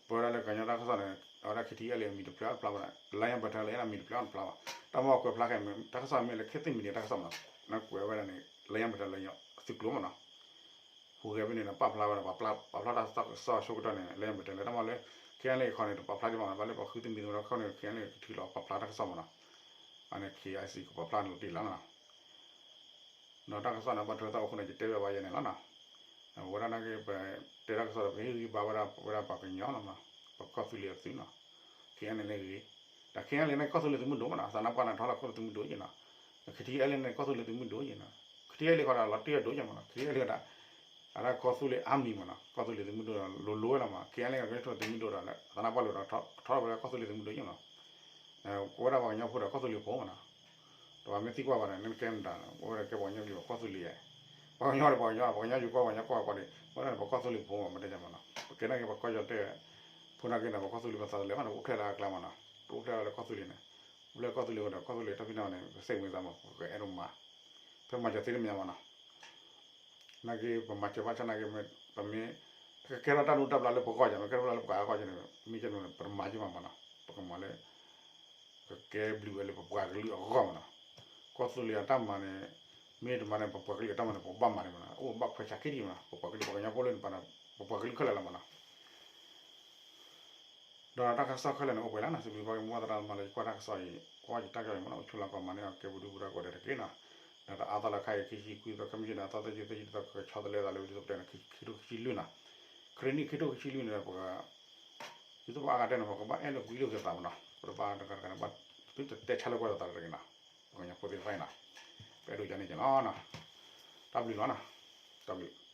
ပဝဲဒၣ်လၢကညီတၢ်ကစီၣ်န့ၣ် အဝဲဒၣ် KTLA အမံၤတဖျါတဖျါဘၣ် Lion Battalion အမံၤတဖျါတဖျါဘၣ် တၢ်မ့ၢ်ကွဲးဖျါခဲ တၢ်ကစီၣ်မ့ၢ်လၢ ခေတ်သစ်မီဒီယာ တၢ်ကစီၣ်မးနီၤ နကွဲးဝဲဒၣ်န့ၣ် Lion Battalion သုးကျိၤမးနီၤ ဟူးဂဲၤဖဲန့ၣ်ဒီး ပာ်ဖျါဝဲဒၣ် ပာ်ဖျါတၢ်ကစီၣ်ဆိကတၢၢ်န့ၣ် Lion Battalion တၢ်မ့ၢ်လၢ KNLA ခီန့ၣ် တပာ်ဖျါဒံးဘၣ်နီၤ ဘၣ်လၢပှၤဃုသမံသမိးဒီးခိၣ်န့ၣ် KNLA ကထုးလီၤပာ်ဖျါတၢ်ကစီၣ်မးနီၤ အန့ၣ် KIC ကပာ်ဖျါန့ၣ်လီၤတံၢ်လီၤနီၤ ဒီးတၢ်ကစီၣ်န့ၣ် ဘၣ်ထွဲသးအိၣ်အဃိန့ၣ် ယတဲဝဲဘၣ်ယဲန့ၣ်လီၤနီၤ ဝဲဒၣ်နာ်က့ ပတဲတၢ်ကစီၣ်ဒီး ပဟ့ၣ်ဂံၢ်ဘါဝဲဒၣ် ဝဲဒၣ်ပှၤကညီလီၤမးနီၤ ပကီၢ်သူလ့ၤအသုးနီၤ KNLA ဂ့ၤ တၢ် KNLA န့ၣ် ကီၢ်သူလ့ၤသုးမုၢ်ဒိၣ်မးနီၤ သးနါပှၢ်န့ၣ် ထီလီၤခိၣ်သုးမုၢ်ဒိၣ်ယဲနီၤ KTLA န့ၣ် ကီၢ်သူလ့ၤသုးမုၢ်ဒိၣ်ယဲနီၤ KTLA ဃီဒီး လီၤတံၢ်အဒိၣ်ယဲမးနီၤ KTLA ဃီဒီး အဒၣ်ကီၢ်သူလ့ၤအါမံၤမးနီၤ ကီၢ်သူလ့ၤသုးမုၢ်ဒိၣ်ဒီး လိၤလိၤဝဲလီၤမး KNLA ကီၢ်သူလ့ၤသုးမုၢ်ဒိၣ်ဒီး သးနါပှၢ်လိၤဒီး ထီထီၣ်ဝဲဒၣ်ကီၢ်သူလ့ၤသုးမုၢ်ဒိၣ်ယဲမးနီၤ ကဝဲဒၣ်ပှၤကညီဖိဒီးကီၢ်သူလ့ၤဖိမးနီၤ တဘၣ်မ့ၢ်သံကွၢ်ဘၣ်န့ၣ် နကဲမတၤ အိၣ်ဝဲဒၣ်ကဲပှၤကညီကလုာ်ပှၤကီၢ်သူလ့ၤယဲ ပှၤကညီဒီးပှၤကညီ ပှၤကညီယူၤကီၢ်ပှၤကညီကီၢ်ပှၤန့ၣ် ပဝဲဒၣ်န့ၣ် ပှၤကီၢ်သူလ့ၤဖိမး မ့ၢ်တဲမးနီၤ ပကဲနာ်က့ပှၤကီၢ်ကၠီၣ်တဲၣ် ဖိနာ်က့န့ၣ် ပှၤကီၢ်သူလ့ၤပသးတလဲဘၣ်န့ၣ် အိၣ်ဖျဲၣ်လၢအကျါမးနီၤ ပအိၣ်ဖျဲၣ်လၢကီၢ်သူလ့ၤန့ၣ် အိၣ်ဖျဲၣ်ကီၢ်သူလ့ၤဝဲဒီး ကီၢ်သူလ့ၤတၢ်ဖံးတၢ်မၤန့ၣ် ပစဲးမံၤသးမး ပကအဲၣ်ဒိးမၤ ဖဲမၤစၢၤသ့တမံၤမးနီၤ နာ်က့ ပမၤစၢၤဘၣ်ဆၣ်နာ်က့ ပမ့ၢ် ကကဲထီၣ်တၢ်ဒိၣ်တၢ်ဘျၣ်လၢပဂီၢ်ယါ မ့ၢ်ကဲထီၣ်လၢပှၤအဂီၢ်န့ၣ် မ့ၢ်ကဲန့ၣ် ပတမၤက့ၤမးမးနီၤ ပကမၤလၢ ကကဲဘျုးဝဲလၢပပှၤကလုာ်အဂီၢ်မးနီၤ ကီၢ်သူလ့ၤအတၢ်မၤန့ၣ် မ့ၢ်တမၤန့ၣ် ပပှၤကလုာ်အတၢ်မၤန့ၣ် ပကဘၣ်မၤန့ၣ်မးနီၤ အိၣ်ဘၣ်ခွဲးဆးခံထံၣ်မးနီၤ ပပှၤကလုာ်ပှၤကညီဖိလၢန့ၣ်ပၤန့ၣ် ပပှၤကလုာ်ခဲလၢာ်လီၤမးနီၤ ဒီးတၢ်ကစီၣ်ခဲလၢာ်န့ၣ် အိၣ်ပှဲၤလံနီၤ စံးဘျုးဘၣ်က့ၤမိၢ်သရၣ်သမါလၢယကွၢ်တၢ်ကစီၣ်အံၤ ကွၢ်ယတၢ်ကစီၣ်အံၤမးနီၤ အိၣ်ဆူၣ်လီၤကီးမၤန့ၢ်အီၤကဲပဒုပဒါကိးဂၤဒဲးတက့ၢ်နီၤ ဒီးတအါသီလၢခဲအံၤ ခံဆံခွံသီ ခံဆံနံၤသီ သၢဆံသၢဆံတသီ ကဆီတလဲသးလၢဝံၤဒ်သိးပတဲန့ၣ် ခံထိခံဆံလွံၢ်နီၤ ခရံာ်နံၣ်ခံထိခံဆံလွံၢ်န့ၣ် ပက ဒ်သိးပှၤအါဂၤတဲန့ၣ် ပကဘၣ်အဲၣ်လိာ်ကွံလိာ်က့ၤသးမးနီၤ ပတဘၣ်တဂၤတဂၤန့ၣ် ဘၣ်သုတတဲဆါလၢကွၢ်သးတဂ့ၤနီၤ ပှၤကညီဖိသ့ၣ်တဖၣ်အံၤနီၤ ပအဲၣ်ဒိးယါန့ၣ်က့ၤလီၤနီၤ တၢ်ဘျုးလီၤနီၤ တၢ်ဘျုး